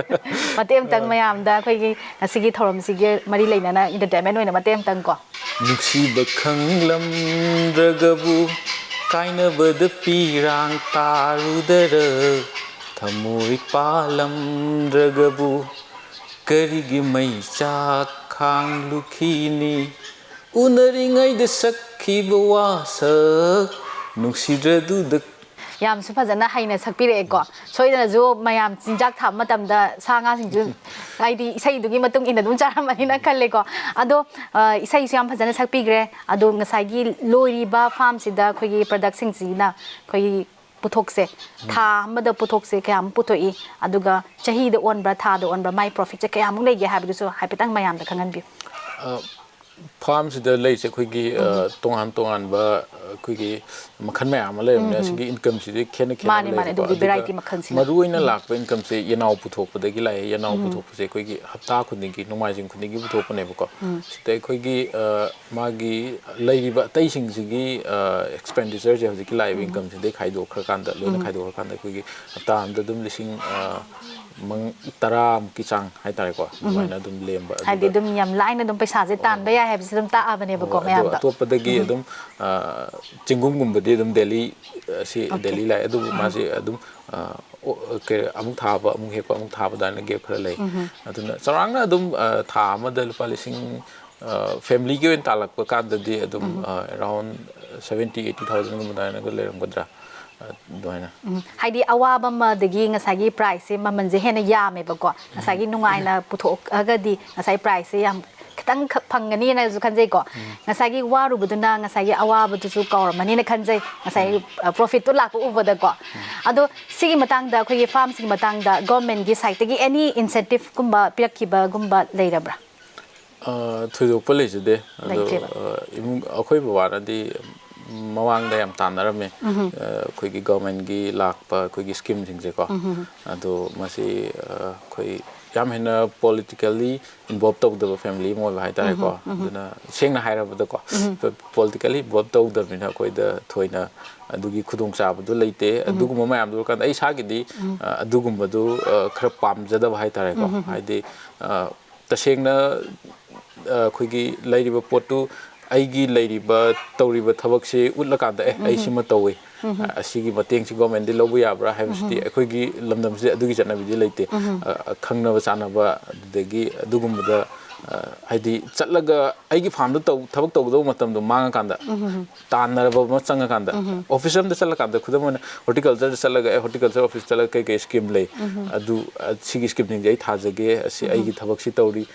ꯃꯇꯦꯛ ꯑꯝꯇꯪ ꯃꯌꯥꯝꯗ ꯑꯩꯈꯣꯏꯒꯤ ꯉꯁꯤꯒꯤ ꯊꯧꯔꯝꯁꯤꯒꯤ ꯃꯔꯤ ꯂꯩꯅꯅ entertainment ꯑꯣꯏꯅ ꯃꯇꯦꯛ ꯑꯝꯇꯪ ꯀꯣ꯫ ꯅꯨꯡꯁꯤꯕ ꯈꯪꯂꯝꯗ꯭ꯔꯒꯕꯨ ꯀꯥꯏꯅꯕꯗ ꯄꯤꯔꯥꯡ ꯇꯥꯔꯨꯗꯔ, ꯊꯃꯣꯏ ꯄꯥꯜꯂꯝꯗ꯭ꯔꯒꯕꯨ ꯀꯔꯤꯒꯤ ꯃꯩꯆꯥꯛ ꯈꯥꯡꯂꯨꯈꯤꯅꯤ? ꯎꯅꯔꯤꯉꯩꯗ ꯁꯛ ꯈꯤꯕ ꯋꯥꯁꯛ ꯅꯨꯡꯁꯤꯗ꯭ꯔꯗꯨꯗ꯫ ꯌꯥꯝꯁꯨ ꯐꯖꯅ ꯍꯩꯅ ꯁꯛꯄꯤꯔꯛꯑꯦꯀꯣ꯫ ꯁꯣꯏꯗꯅꯁꯨ ꯃꯌꯥꯝ ꯆꯤꯟꯖꯥꯛ ꯊꯥꯕ ꯃꯇꯝꯗ ꯁꯥ ꯉꯥꯁꯤꯡꯁꯨ, ꯍꯥꯏꯗꯤ ꯏꯁꯩꯗꯨꯒꯤ ꯃꯇꯨꯡ ꯏꯟꯅ ꯑꯗꯨꯝ ꯆꯥꯔꯝꯃꯅꯤꯅ ꯈꯜꯂꯦꯀꯣ꯫ ꯑꯗꯣ ꯑ, ꯏꯁꯩꯁꯨ ꯌꯥꯝ ꯐꯖꯅ ꯁꯛꯄꯤꯈ꯭ꯔꯦ꯫ ꯑꯗꯣ ꯉꯁꯥꯏꯒꯤ ꯂꯣꯏꯔꯤꯕ ꯐꯥꯔꯝꯁꯤꯗ ꯑꯩꯈꯣꯏꯒꯤ ꯄ꯭ꯔꯗꯛꯁꯤꯡꯁꯤꯅ ꯑꯩꯈꯣꯏꯒꯤ ꯄꯨꯊꯣꯛꯁꯦ ꯊꯥ ꯑꯃꯗ ꯄꯨꯊꯣꯛꯁꯦ ꯀꯌꯥꯃꯨꯛ ꯄꯨꯊꯣꯛꯏ, ꯑꯗꯨꯒ ꯆꯍꯤꯗ ꯑꯣꯟꯕ꯭ꯔꯥ, ꯊꯥꯗ ꯑꯣꯟꯕ꯭ꯔꯥ, ꯃꯥꯏ ꯄ꯭ꯔꯣꯐꯤꯠꯁꯦ ꯀꯌꯥꯃꯨꯛ ꯂꯩꯒꯦ ꯍꯥꯏꯕꯗꯨꯁꯨ ꯍꯥꯏꯐꯦꯠꯇꯪ ꯃꯌꯥꯝꯗ ꯈꯪꯍꯟꯕꯤꯌꯨ꯫ ꯐꯥꯔꯝꯁꯤꯗ ꯂꯩꯔꯤꯁꯦ ꯑꯩꯈꯣꯏꯒꯤ ꯑ, ꯇꯣꯉꯥꯟ ꯇꯣꯉꯥꯟꯕ ꯑꯩꯈꯣꯏꯒꯤ ꯃꯈꯜ ꯃꯌꯥꯝ ꯑꯃ ꯂꯩꯔꯕꯅꯦ꯫ ꯑꯁꯤꯒꯤ ꯏꯟꯀꯝꯁꯤꯗꯤ ꯈꯦꯠꯅ ꯈꯦꯠꯅ ꯃꯥꯅꯦ, ꯃꯥꯅꯦ, ꯂꯩꯕꯀꯣ꯫ ꯑꯗꯨꯕꯨꯗꯤ ꯑꯗꯨꯒ variety ꯃꯈꯜꯁꯤꯅ꯫ ꯃꯔꯨ ꯑꯣꯏꯅ ꯂꯥꯛꯄ ꯏꯟꯀꯝꯁꯦ ꯌꯦꯅꯥꯎ ꯄꯨꯊꯣꯛꯄꯗꯒꯤ ꯂꯥꯛꯑꯦ꯫ ꯌꯦꯅꯥꯎ ꯄꯨꯊꯣꯛꯄꯁꯦ ꯑꯩꯈꯣꯏꯒꯤ ꯍꯞꯇꯥ ꯈꯨꯗꯤꯡꯒꯤ, ꯅꯣꯡꯃꯥꯏꯖꯤꯡ ꯈꯨꯗꯤꯡꯒꯤ ꯄꯨꯊꯣꯛꯄꯅꯦꯕꯀꯣ꯫ ꯁꯤꯗ ꯑꯩꯈꯣꯏꯒꯤ ꯑ, ꯃꯥꯒꯤ ꯂꯩꯔꯤꯕ ꯑꯇꯩꯁꯤꯡꯁꯤꯒꯤ ꯑꯦꯛꯁꯄꯦꯟꯗꯤꯆꯔꯁꯦ ꯍꯧꯖꯤꯛꯀꯤ ꯂꯥꯛꯏꯕ ꯏꯟꯀꯝꯁꯤꯗꯩ ꯈꯥꯏꯗꯣꯛꯈ꯭ꯔꯀꯥꯟꯗ, ꯂꯣꯏꯅ ꯈꯥꯏꯗꯣꯛꯈ꯭ꯔꯀꯥꯟꯗ ꯑꯩꯈꯣꯏꯒꯤ ꯍꯞꯇꯥ ꯑꯃꯗ ꯑꯗꯨꯝ ꯂꯤꯁꯤꯡ ꯑ, ꯃꯪ-, ꯇꯔꯥꯃꯨꯛꯀꯤ ꯆꯥꯡ ꯍꯥꯏꯇꯥꯔꯦꯀꯣ, ꯑꯗꯨꯃꯥꯏꯅ ꯑꯗꯨꯝ ꯂꯦꯝꯕ꯫ ꯍꯥꯏꯗꯤ ꯑꯗꯨꯒ ꯑꯗꯨꯝ ꯌꯥꯝ ꯂꯥꯏꯅ ꯑꯗꯨꯝ ꯄꯩꯁꯥꯁꯦ ꯇꯥꯟꯕ ꯌꯥꯏ ꯍꯥꯏꯕꯁꯤ ꯑꯗꯨꯝ ꯇꯥꯛꯑꯕꯅꯦꯕꯀꯣ ꯑꯗꯣ ꯃꯌꯥꯝꯗ꯫ ꯑꯇꯣꯞꯄꯗꯒꯤ ꯑꯗꯨꯝ ꯑ, ꯆꯦꯡꯒꯨꯝꯒꯨꯝꯕꯗꯤ ꯑꯗꯨꯝ ꯗꯦꯂꯤ, ꯑ, ꯁꯤ ꯗꯦꯂꯤ ꯂꯥꯛꯑꯦ꯫ ꯑꯗꯨꯕꯨ ꯃꯥꯁꯦ ꯑꯗꯨꯝ ꯑ, ꯑꯣ, ꯀꯩ-, ꯑꯃꯨꯛ ꯊꯥꯕ, ꯑꯃꯨꯛ ꯍꯦꯛꯄ, ꯑꯃꯨꯛ ꯊꯥꯕ ꯑꯗꯨꯃꯥꯏꯅ ꯒꯦꯞ ꯈꯔ ꯂꯩ꯫ ꯑꯗꯨꯅ ꯆꯥꯎꯔꯥꯛꯅ ꯑꯗꯨꯝ ꯑ, ꯊꯥ ꯑꯃꯗ ꯂꯨꯄꯥ ꯂꯤꯁꯤꯡ, ꯑ, ꯐꯦꯃꯤꯂꯤꯒꯤ ꯑꯣꯏꯅ ꯇꯥꯜꯂꯛꯄ ꯀꯥꯟꯗꯗꯤ ꯑꯗꯨꯝ ꯑ, ꯑꯦꯔꯥꯎꯟ ꯁꯕꯦꯟꯇꯤ ꯑꯩꯠꯇꯤ ꯊꯥꯎꯖꯟꯒꯨꯝꯕ ꯑꯗꯨꯃꯥꯏꯅꯒ ꯂꯩꯔꯝꯒꯗ꯭ꯔꯥ, ꯑ, ꯑꯗꯨꯃꯥꯏꯅ꯫ ꯎꯝ, ꯍꯥꯏꯗꯤ ꯑꯋꯥꯕ ꯑꯃꯗꯒꯤ ꯉꯁꯥꯏꯒꯤ ꯄ꯭ꯔꯥꯏꯁꯁꯦ, ꯃꯃꯜꯁꯦ ꯍꯦꯟꯅ ꯌꯥꯝꯃꯦꯕꯀꯣ꯫ ꯉꯁꯥꯏꯒꯤ ꯅꯨꯡꯉꯥꯏꯅ ꯄꯨꯊꯣꯛꯑꯒꯗꯤ ꯉꯁꯥꯏ ꯄ꯭ꯔꯥꯏꯁꯁꯦ ꯌꯥꯝ ꯈꯤꯇꯪ ꯈꯛ ꯐꯪꯒꯅꯤꯅꯁꯨ ꯈꯟꯖꯩꯀꯣ꯫ ꯉꯁꯥꯏꯒꯤ ꯋꯥꯔꯨꯕꯗꯨꯅ ꯉꯁꯥꯏꯒꯤ ꯑꯋꯥꯕꯗꯨꯁꯨ ꯀꯥꯎꯔꯝꯃꯅꯤꯅ ꯈꯟꯖꯩ, ꯉꯁꯥꯏ ꯄ꯭ꯔꯣꯐꯤꯠꯇꯣ ꯂꯥꯛꯄ ꯎꯕꯗꯀꯣ꯫ ꯑꯗꯣ ꯁꯤꯒꯤ ꯃꯇꯥꯡꯗ, ꯑꯩꯈꯣꯏꯒꯤ ꯐꯥꯔꯝꯁꯤꯒꯤ ꯃꯇꯥꯡꯗ ꯒꯣꯔꯃꯦꯟꯒꯤ ꯁꯥꯏꯠꯇꯒꯤ ꯑꯦꯅꯤ ꯏꯟꯁꯦꯟꯇꯤꯞꯀꯨꯝꯕ ꯄꯤꯔꯛꯈꯤꯕꯒꯨꯝꯕ ꯂꯩꯔꯕ꯭ꯔꯥ? ꯑ, ꯊꯣꯏꯗꯣꯛꯄ ꯂꯩꯖꯗꯦ꯫ ꯑꯗꯣ ꯂꯩꯇꯦꯕ꯫ ꯑ, ꯏꯃꯨꯡ, ꯑꯩꯈꯣꯏ ꯕꯕꯥꯅꯗꯤ ꯃꯃꯥꯡꯗ ꯌꯥꯝ ꯇꯥꯟꯅꯔꯝꯃꯦ꯫ ꯑ, ꯑꯩꯈꯣꯏꯒꯤ ꯒꯣꯔꯃꯦꯟꯒꯤ ꯂꯥꯛꯄ ꯑꯩꯈꯣꯏꯒꯤ ꯁ꯭ꯀꯤꯝꯁꯤꯡꯁꯦꯀꯣ꯫ ꯑꯗꯣ ꯃꯁꯤ, ꯑ, ꯑꯩꯈꯣꯏ ꯌꯥꯝ ꯍꯦꯟꯅ ꯄꯣꯂꯤꯇꯤꯀꯦꯜꯂꯤ ꯏꯟꯚꯣꯜꯕ ꯇꯧꯗꯕ ꯐꯦꯃꯤꯂꯤ ꯑꯃ ꯑꯣꯏꯕ ꯍꯥꯏꯇꯥꯔꯦꯀꯣ꯫ ꯑꯗꯨꯅ ꯁꯦꯡꯅ ꯍꯥꯏꯔꯕꯗꯀꯣ, ꯄꯣꯂꯤꯇꯤꯀꯦꯜꯂꯤ ꯏꯟꯚꯣꯜꯕ ꯇꯧꯗꯕꯅꯤꯅ ꯑꯩꯈꯣꯏꯗ ꯊꯣꯏꯅ ꯑꯗꯨꯒꯤ ꯈꯨꯗꯣꯡꯆꯥꯕꯗꯨ ꯂꯩꯇꯦ꯫ ꯑꯗꯨꯒꯨꯝꯕ ꯃꯌꯥꯝꯗꯨ ꯀꯥꯟꯗ ꯑꯩ ꯏꯁꯥꯒꯤꯗꯤ, ꯑ, ꯑꯗꯨꯒꯨꯝꯕꯗꯨ, ꯑ, ꯈꯔ ꯄꯥꯝꯖꯗꯕ ꯍꯥꯏꯇꯥꯔꯦꯀꯣ꯫ ꯍꯥꯏꯗꯤ, ꯑ, ꯇꯁꯦꯡꯅ, ꯑ, ꯑꯩꯈꯣꯏꯒꯤ ꯂꯩꯔꯤꯕ ꯄꯣꯠꯇꯨ, ꯑꯩꯒꯤ ꯂꯩꯔꯤꯕ, ꯇꯧꯔꯤꯕ ꯊꯕꯛꯁꯤ ꯎꯠꯂꯀꯥꯟꯗ, "ꯑꯦ, ꯑꯩ ꯁꯤꯃ ꯇꯧꯏ, ꯑ, ꯑꯁꯤꯒꯤ ꯃꯇꯦꯡꯁꯤ ꯒꯣꯔꯃꯦꯟꯗꯒꯤ ꯂꯧꯕ ꯌꯥꯕ꯭ꯔꯥ?" ꯍꯥꯏꯕꯁꯤꯗꯤ ꯑꯩꯈꯣꯏꯒꯤ ꯂꯝꯗꯝꯁꯤꯗ ꯑꯗꯨꯒꯤ ꯆꯠꯅꯕꯤꯗꯤ ꯂꯩꯇꯦ꯫ ꯑ, ꯈꯪꯅꯕ ꯆꯥꯟꯅꯕ, ꯑꯗꯨꯗꯒꯤ ꯑꯗꯨꯒꯨꯝꯕꯗ ꯍꯥꯏꯗꯤ ꯆꯠꯂꯒ ꯑꯩꯒꯤ ꯐꯥꯔꯝꯗ ꯇꯧ ꯊꯕꯛ ꯇꯧꯒꯗꯧꯕ ꯃꯇꯝꯗꯣ ꯃꯥꯡꯉꯀꯥꯟꯗ, ꯇꯥꯟꯅꯔꯕ ꯑꯃ ꯆꯪꯉꯀꯥꯟꯗ, ꯑꯣꯐꯤꯁ ꯑꯃꯗ ꯆꯠꯂꯀꯥꯟꯗ, ꯈꯨꯗꯝ ꯑꯣꯏꯅ ꯍꯣꯔꯇꯤꯀꯜꯆꯔꯗ ꯆꯠꯂꯒ, ꯑꯦ, ꯍꯣꯔꯇꯤꯀꯜꯆꯔ ꯑꯣꯐꯤꯁ ꯆꯠꯂꯒ ꯀꯩ ꯀꯩ ꯁ꯭ꯀꯤꯝ ꯂꯩ, ꯑꯗꯨ, ꯑ, ꯁꯤꯒꯤ ꯁ꯭ꯀꯤꯝꯁꯤꯡꯁꯦ ꯑꯩ ꯊꯥꯖꯒꯦ, ꯑꯁꯤ ꯑꯩꯒꯤ ꯊꯕꯛꯁꯤ ꯇꯧꯔꯤ,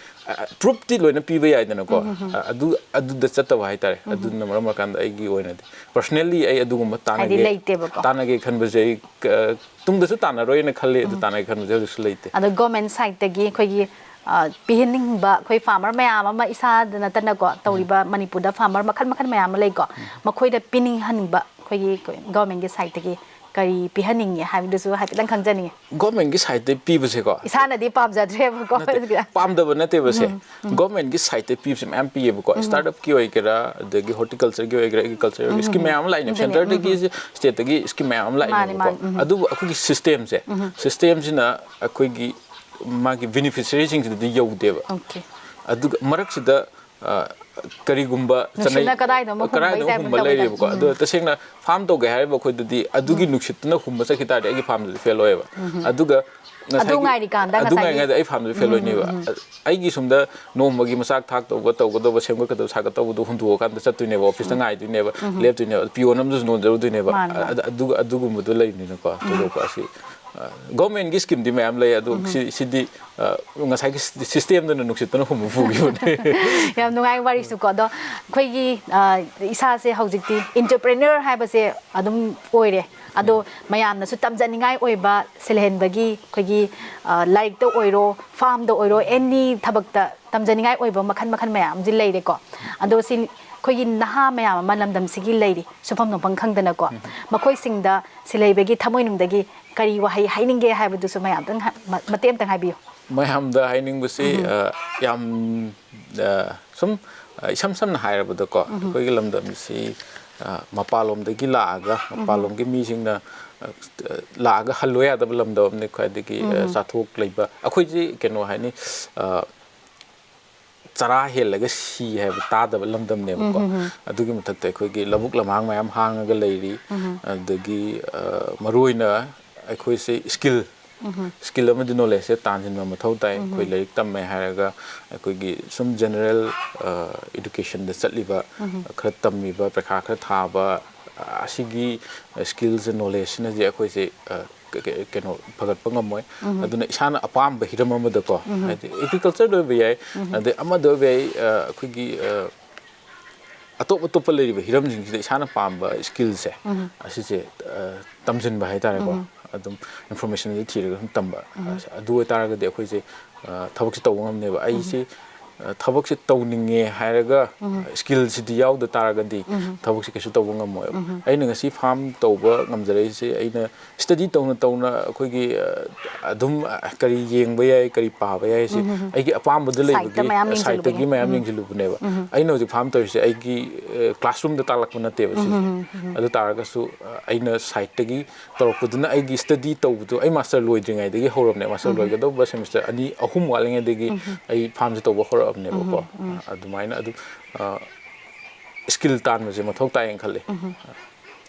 ꯄ꯭ꯔꯨꯞꯇꯤ ꯂꯣꯏꯅ ꯄꯤꯕ ꯌꯥꯏꯗꯅꯀꯣ꯫ ꯑ, ꯑꯗꯨ, ꯑꯗꯨꯗ ꯆꯠꯇꯕ ꯍꯥꯏꯇꯥꯔꯦ꯫ ꯑꯗꯨꯅ ꯃꯔꯝ ꯑꯣꯏꯔꯀꯥꯟꯗ ꯑꯩꯒꯤ ꯑꯣꯏꯅꯗꯤ, ꯄꯔꯁꯅꯦꯜꯂꯤ, ꯑꯩ ꯑꯗꯨꯒꯨꯝꯕ ꯍꯥꯏꯗꯤ ꯇꯥꯟꯅꯒꯦ, ꯂꯩꯇꯦꯕꯀꯣ꯫ ꯇꯥꯟꯅꯒꯦ ꯈꯟꯕꯁꯦ ꯑꯩ, ꯑ, ꯇꯨꯡꯗꯁꯨ ꯇꯥꯟꯅꯔꯣꯏꯅ ꯈꯜꯂꯤ, ꯑꯗꯨ ꯇꯥꯟꯅꯒꯦ ꯈꯟꯕꯁꯦ ꯍꯧꯖꯤꯛꯁꯨ ꯂꯩꯇꯦ꯫ ꯑꯗꯣ ꯒꯣꯔꯃꯦꯟ ꯁꯥꯏꯠꯇꯒꯤ ꯑꯩꯈꯣꯏꯒꯤ, ꯑ, ꯄꯤꯍꯟꯅꯤꯡꯕ ꯑꯩꯈꯣꯏ ꯐꯥꯔꯃꯔ ꯃꯌꯥꯝ ꯑꯃ, ꯏꯁꯥꯗ ꯅꯠꯇꯅꯀꯣ, ꯇꯧꯔꯤꯕ ꯃꯅꯤꯄꯨꯔꯗ ꯐꯥꯔꯃꯔ ꯃꯈꯜ ꯃꯈꯜ ꯃꯌꯥꯝ ꯑꯃ ꯂꯩꯀꯣ, ꯃꯈꯣꯏꯗ ꯄꯤꯅꯤꯡꯍꯟꯕ ꯑꯩꯈꯣꯏꯒꯤ ꯒꯣꯔꯃꯦꯟꯒꯤ ꯁꯥꯏꯠꯇꯒꯤ ꯀꯔꯤ ꯄꯤꯍꯟꯅꯤꯡꯉꯤ ꯍꯥꯏꯕꯗꯨꯁꯨ ꯍꯥꯏꯐꯦꯠꯇꯪ ꯈꯪꯖꯅꯤꯡꯉꯤ꯫ ꯒꯣꯔꯃꯦꯟꯒꯤ ꯁꯥꯏꯠꯇꯒꯤ ꯄꯤꯕꯁꯦꯀꯣ, ꯏꯁꯥꯅꯗꯤ ꯄꯥꯝꯖꯗ꯭ꯔꯦꯕꯀꯣ꯫ ꯅꯠꯇꯦ, ꯄꯥꯝꯗꯕ ꯅꯠꯇꯦꯕꯁꯦ꯫ ꯒꯣꯔꯃꯦꯟꯒꯤ ꯁꯥꯏꯠꯇꯒꯤ ꯄꯤꯕꯁꯦ ꯃꯌꯥꯝ ꯄꯤꯌꯦꯕꯀꯣ꯫ ꯁ꯭ꯇꯥꯔꯠ ꯑꯞꯀꯤ ꯑꯣꯏꯒꯦꯔꯥ, ꯑꯗꯒꯤ ꯍꯣꯔꯇꯤꯀꯜꯆꯔꯒꯤ ꯑꯣꯏꯒꯦꯔꯥ, ꯑꯦꯒ꯭ꯔꯤꯀꯜꯆꯔꯒꯤ ꯁ꯭ꯀꯤꯝ ꯃꯌꯥꯝ ꯑꯃ ꯂꯥꯛꯏꯅꯦ꯫ ꯑꯗꯨꯅꯦ, ꯁꯦꯟꯇꯔꯗꯒꯤ, ꯁ꯭ꯇꯦꯠꯇꯒꯤ ꯁ꯭ꯀꯤꯝ ꯃꯌꯥꯝ ꯑꯃ ꯃꯥꯅꯦ, ꯂꯥꯛꯏꯅꯦꯕꯀꯣ꯫ ꯃꯥꯅꯦ, ꯎꯝ꯫ ꯑꯗꯨꯕꯨ ꯑꯩꯈꯣꯏꯒꯤ ꯁꯤꯁꯇꯦꯝꯁꯦ, ꯁꯤꯁꯇꯦꯝꯁꯤꯅ ꯑꯩꯈꯣꯏꯒꯤ ꯃꯥꯒꯤ ꯕꯦꯅꯤꯐꯤꯁꯔꯤꯁꯤꯡꯁꯤꯗꯗꯤ ꯌꯧꯗꯦꯕ꯫ ꯑꯣꯀꯦ꯫ ꯑꯗꯨꯒ ꯃꯔꯛꯁꯤꯗ, ꯑ, ꯀꯔꯤꯒꯨꯝꯕ ꯅꯨꯡꯁꯤꯠꯅ ꯆꯠꯅꯩ-, ꯀꯗꯥꯏꯗꯣ ꯑꯃ ꯀꯗꯥꯏꯗ ꯍꯨꯝꯕꯒꯤ ꯍꯨꯝꯕ type ꯇꯧꯕ ꯂꯩꯔꯦꯕꯀꯣ꯫ type꯫ ꯑꯗꯣ ꯎꯝ꯫ ꯇꯁꯦꯡꯅ ꯐꯥꯔꯝ ꯇꯧꯒꯦ ꯍꯥꯏꯔꯤꯕ ꯑꯩꯈꯣꯏꯗꯗꯤ ꯑꯗꯨꯒꯤ ꯅꯨꯡꯁꯤꯠꯇꯨꯅ ꯍꯨꯝꯕ ꯆꯠꯈꯤ ꯇꯥꯔꯗꯤ ꯑꯩꯒꯤ ꯐꯥꯔꯝꯗꯨꯗꯤ ꯐꯦꯜ ꯑꯣꯏꯌꯦꯕ꯫ ꯑꯗꯨꯒ ꯑꯗꯨ ꯉꯁꯥꯏꯒꯤ, ꯉꯥꯏꯔꯤꯀꯥꯟꯗ ꯑꯗꯨ ꯉꯁꯥꯏꯒꯤ ꯉꯥꯏꯔꯤꯉꯩꯗ ꯑꯩ ꯐꯥꯔꯝꯗꯨꯗꯤ ꯐꯦꯜ ꯎꯝ, ꯎꯝ, ꯑꯣꯏꯅꯦꯕ꯫ ꯎꯝ, ꯎꯝ꯫ ꯑꯩꯒꯤ ꯁꯣꯝꯗ ꯅꯣꯡꯃꯒꯤ ꯃꯆꯥꯛ ꯊꯥꯛ ꯇꯧꯕ, ꯇꯧꯒꯗꯧꯕ, ꯁꯦꯝꯒꯠꯀꯗꯧꯕ, ꯁꯥꯒꯠꯇꯧꯕꯗꯣ ꯍꯨꯟꯗꯣꯛꯑꯀꯥꯟꯗ ꯆꯠꯇꯣꯏꯅꯦꯕ, ꯑꯣꯐꯤꯁꯇ ꯉꯥꯏꯗꯣꯏꯅꯦꯕ, ꯂꯦꯞꯇꯣꯏꯅꯦꯕ, ꯄꯤꯌꯣꯟ ꯑꯃꯗꯁꯨ ꯅꯣꯟꯖꯔꯨꯗꯣꯏꯅꯦꯕ꯫ ꯃꯥꯅꯦ, ꯃꯥꯅꯦ꯫ ꯑ-, ꯑꯗꯨ-, ꯑꯗꯨꯒꯨꯝꯕꯗꯣ ꯂꯩꯕꯅꯤꯅꯀꯣ꯫ ꯊꯣꯏꯗꯣꯛꯄ ꯑꯁꯤ, ꯑ, ꯒꯣꯔꯃꯦꯟꯒꯤ ꯁ꯭ꯀꯤꯝꯗꯤ ꯃꯌꯥꯝ ꯂꯩ, ꯑꯗꯣ ꯁꯤ-, ꯁꯤꯗꯤ, ꯑ, ꯉꯁꯥꯏꯒꯤ ꯁꯤ-, ꯁꯤꯁꯇꯦꯝꯗꯨꯅ ꯅꯨꯡꯁꯤꯠꯇꯨꯅ ꯍꯨꯝꯕ ꯄꯨꯈꯤꯕꯅꯦ꯫ ꯌꯥꯝ ꯅꯨꯡꯉꯥꯏ ꯋꯥꯔꯤꯁꯨꯀꯣ꯫ ꯑꯗꯣ ꯑꯩꯈꯣꯏꯒꯤ, ꯑ, ꯏꯁꯥꯁꯦ ꯍꯧꯖꯤꯛꯇꯤ entrepreneur ꯍꯥꯏꯕꯁꯦ ꯑꯗꯨꯝ ꯑꯣꯏꯔꯦ꯫ ꯑꯗꯣ ꯃꯌꯥꯝꯅꯁꯨ ꯇꯝꯖꯅꯤꯡꯉꯥꯏ ꯑꯣꯏꯕ, ꯁꯤꯜꯍꯦꯟꯕꯒꯤ ꯑꯩꯈꯣꯏꯒꯤ, ꯑ, ꯂꯥꯏꯔꯤꯛꯇ ꯑꯣꯏꯔꯣ, ꯐꯥꯔꯝꯗ ꯑꯣꯏꯔꯣ, ꯑꯦꯅꯤ ꯊꯕꯛꯇ ꯇꯝꯖꯅꯤꯡꯉꯥꯏ ꯑꯣꯏꯕ ꯃꯈꯜ ꯃꯈꯜ ꯃꯌꯥꯝ ꯑꯃꯁꯨ ꯂꯩꯔꯦꯀꯣ꯫ ꯑꯗꯣ ꯁꯤ ꯑꯩꯈꯣꯏꯒꯤ ꯅꯍꯥ ꯃꯌꯥꯝ ꯑꯃ ꯂꯝꯗꯝꯁꯤꯒꯤ ꯂꯩꯔꯤ, ꯁꯨꯐꯝ ꯅꯣꯝꯐꯝ ꯈꯪꯗꯅꯀꯣ꯫ ꯃꯈꯣꯏꯁꯤꯡꯗ ꯁꯤꯜꯍꯩꯕꯒꯤ ꯊꯃꯣꯏꯅꯨꯡꯗꯒꯤ ꯀꯔꯤ ꯋꯥꯍꯩ ꯍꯥꯏꯅꯤꯡꯒꯦ ꯍꯥꯏꯕꯗꯨꯁꯨ ꯃꯌꯥꯝꯇꯪ ꯍꯥ-, ꯃ-, ꯃꯇꯦꯛ ꯑꯃꯇꯪ ꯍꯥꯏꯕꯤꯌꯨ꯫ ꯃꯌꯥꯝꯗ ꯍꯥꯏꯅꯤꯡꯕꯁꯤ, ꯑ, ꯌꯥꯝ, ꯑ, ꯁꯨꯝ, ꯑ, ꯏꯁꯝ ꯁꯝꯅ ꯍꯥꯏꯔꯕꯗꯀꯣ, ꯑꯩꯈꯣꯏꯒꯤ ꯂꯝꯗꯝꯁꯤ, ꯑ, ꯃꯄꯥꯟꯂꯣꯝꯗꯒꯤ ꯂꯥꯛꯑꯒ, ꯃꯄꯥꯟꯂꯣꯝꯒꯤ ꯃꯤꯁꯤꯡꯅ, ꯑ, ꯂꯥꯛꯑꯒ ꯍꯜꯂꯣ ꯌꯥꯗꯕ ꯂꯝꯗꯝ ꯑꯃꯅꯤ, ꯈ꯭ꯋꯥꯏꯗꯒꯤ, ꯑ, ꯆꯥꯊꯣꯛ ꯂꯩꯕ꯫ ꯑꯩꯈꯣꯏꯁꯤ ꯀꯩꯅꯣ ꯍꯥꯏꯅꯤ, ꯑ, ꯆꯔꯥ ꯍꯦꯜꯂꯒ ꯁꯤ ꯍꯥꯏꯕ ꯇꯥꯗꯕ ꯂꯝꯗꯝꯅꯦꯕꯀꯣ꯫ ꯑꯗꯨꯒꯤ ꯃꯊꯛꯇ ꯑꯩꯈꯣꯏꯒꯤ ꯂꯧꯕꯨꯛ ꯂꯝꯍꯥꯡ ꯃꯌꯥꯝ ꯍꯥꯡꯉꯒ ꯂꯩꯔꯤ꯫ ꯑꯗꯒꯤ, ꯑ, ꯃꯔꯨꯑꯣꯏꯅ ꯑꯩꯈꯣꯏꯁꯦ ꯁ꯭ꯀꯤꯜ ꯁ꯭ꯀꯤꯜ ꯑꯃꯗꯤ ꯅꯣꯂꯦꯖꯁꯦ ꯇꯥꯟꯁꯤꯟꯕ ꯃꯊꯧ ꯇꯥꯏ꯫ ꯑꯩꯈꯣꯏ ꯂꯥꯏꯔꯤꯛ ꯇꯝꯃꯦ ꯍꯥꯏꯔꯒ ꯑꯩꯈꯣꯏꯒꯤ ꯁꯨꯝ ꯖꯦꯅꯔꯦꯜ ꯏꯗꯨꯀꯦꯁꯟꯗ ꯆꯠꯂꯤꯕ, ꯈꯔ ꯇꯝꯃꯤꯕ, ꯄꯔꯤꯈꯥ ꯈꯔ ꯊꯥꯕ, ꯑꯁꯤꯒꯤ ꯁ꯭ꯀꯤꯜꯁ ꯅꯣꯂꯦꯖꯁꯤꯅꯗꯤ ꯑꯩꯈꯣꯏꯁꯦ ꯀꯩꯅꯣ ꯐꯒꯠꯄ ꯉꯝꯃꯣꯏ꯫ ꯑꯗꯨꯅ ꯏꯁꯥꯅ ꯑꯄꯥꯝꯕ ꯍꯤꯔꯝ ꯑꯃꯗꯀꯣ, ꯍꯥꯏꯗꯤ ꯑꯦꯒ꯭ꯔꯤꯀꯜꯆꯔꯗ ꯑꯣꯏꯕ ꯌꯥꯏ, ꯑꯗꯩ ꯑꯃꯗ ꯑꯣꯏꯕ ꯌꯥꯏ, ꯑꯩꯈꯣꯏꯒꯤ ꯑꯇꯣꯞ ꯑꯇꯣꯞꯄ ꯂꯩꯔꯤꯕ ꯍꯤꯔꯝꯁꯤꯡꯁꯤꯗ ꯏꯁꯥꯅ ꯄꯥꯝꯕ ꯁ꯭ꯀꯤꯜꯁꯦ ꯑꯁꯤꯁꯦ ꯇꯝꯁꯤꯟꯕ ꯍꯥꯏꯇꯥꯔꯦꯀꯣ꯫ ꯑꯗꯨꯝ ꯏꯟꯐꯣꯔꯃꯦꯁꯟꯁꯦ ꯊꯤꯔꯒ ꯁꯨꯝ ꯇꯝꯕ꯫ ꯑꯗꯨ ꯑꯣꯏꯇꯥꯔꯒꯗꯤ ꯑꯩꯈꯣꯏꯁꯦ ꯊꯕꯛꯁꯦ ꯇꯧꯕ ꯉꯝꯅꯦꯕ꯫ ꯑꯩꯁꯦ ꯊꯕꯛꯁꯦ ꯇꯧꯅꯤꯡꯉꯦ ꯍꯥꯏꯔꯒ ꯁ꯭ꯀꯤꯜꯁꯤꯗꯤ ꯌꯥꯎꯗ ꯇꯥꯔꯒꯗꯤ ꯊꯕꯛꯁꯦ ꯀꯩꯁꯨ ꯇꯧꯕ ꯉꯝꯃꯣꯏꯕ꯫ ꯑꯩꯅ ꯉꯁꯤ ꯐꯥꯝ ꯇꯧꯕ ꯉꯝꯖꯔꯛꯏꯁꯦ ꯑꯩꯅ ꯁ꯭ꯇꯗꯤ ꯇꯧꯅ ꯇꯧꯅ ꯑꯩꯈꯣꯏꯒꯤ ꯑꯗꯨꯝ ꯀꯔꯤ ꯌꯦꯡꯕ ꯌꯥꯏ, ꯀꯔꯤ ꯄꯥꯕ ꯌꯥꯏ ꯍꯥꯏꯁꯦ ꯑꯩꯒꯤ ꯑꯄꯥꯝꯕꯗ ꯁꯥꯏꯠꯇ ꯂꯩꯕꯒꯤ, ꯃꯌꯥꯝ ꯁꯥꯏꯠꯇꯒꯤ ꯌꯦꯡꯁꯤꯜꯂꯨꯕꯅꯦ꯫ ꯃꯌꯥꯝ ꯌꯦꯡꯁꯤꯜꯂꯨꯕꯅꯦꯕ꯫ ꯑꯩꯅ ꯍꯧꯖꯤꯛ ꯐꯥꯝ ꯇꯧꯔꯤꯁꯦ ꯑꯩꯒꯤ ꯀ꯭ꯂꯥꯁꯔꯨꯝꯗ ꯇꯥꯛꯂꯛꯄ ꯅꯠꯇꯦꯕ ꯁꯤꯁꯦ꯫ ꯑꯗꯨ ꯇꯥꯔꯒꯁꯨ ꯑꯩꯅ ꯁꯥꯏꯠꯇꯒꯤ ꯇꯧꯔꯛꯄꯗꯨꯅ ꯑꯩꯒꯤ ꯁ꯭ꯇꯗꯤ ꯇꯧꯕꯗꯣ, ꯑꯩ ꯃꯥꯁꯇꯔ ꯂꯣꯏꯗ꯭ꯔꯤꯉꯩꯗꯒꯤ ꯍꯧꯔꯕꯅꯦ꯫ ꯃꯥꯁꯇꯔ ꯂꯣꯏꯒꯗꯧꯕ ꯁꯦꯃꯤꯁꯇꯔ ꯑꯅꯤ ꯑꯍꯨꯝ ꯋꯥꯠꯂꯤꯉꯩꯗꯒꯤ ꯑꯩ ꯐꯥꯝꯁꯦ ꯇꯧꯕ ꯍꯧꯔꯛꯑꯕꯅꯦꯕꯀꯣ꯫ ꯑꯗꯨꯃꯥꯏꯅ ꯑꯗꯨꯝ ꯁ꯭ꯀꯤꯜ ꯇꯥꯟꯕꯁꯦ ꯃꯊꯧ ꯇꯥꯏꯌꯦꯅ ꯈꯜꯂꯤ꯫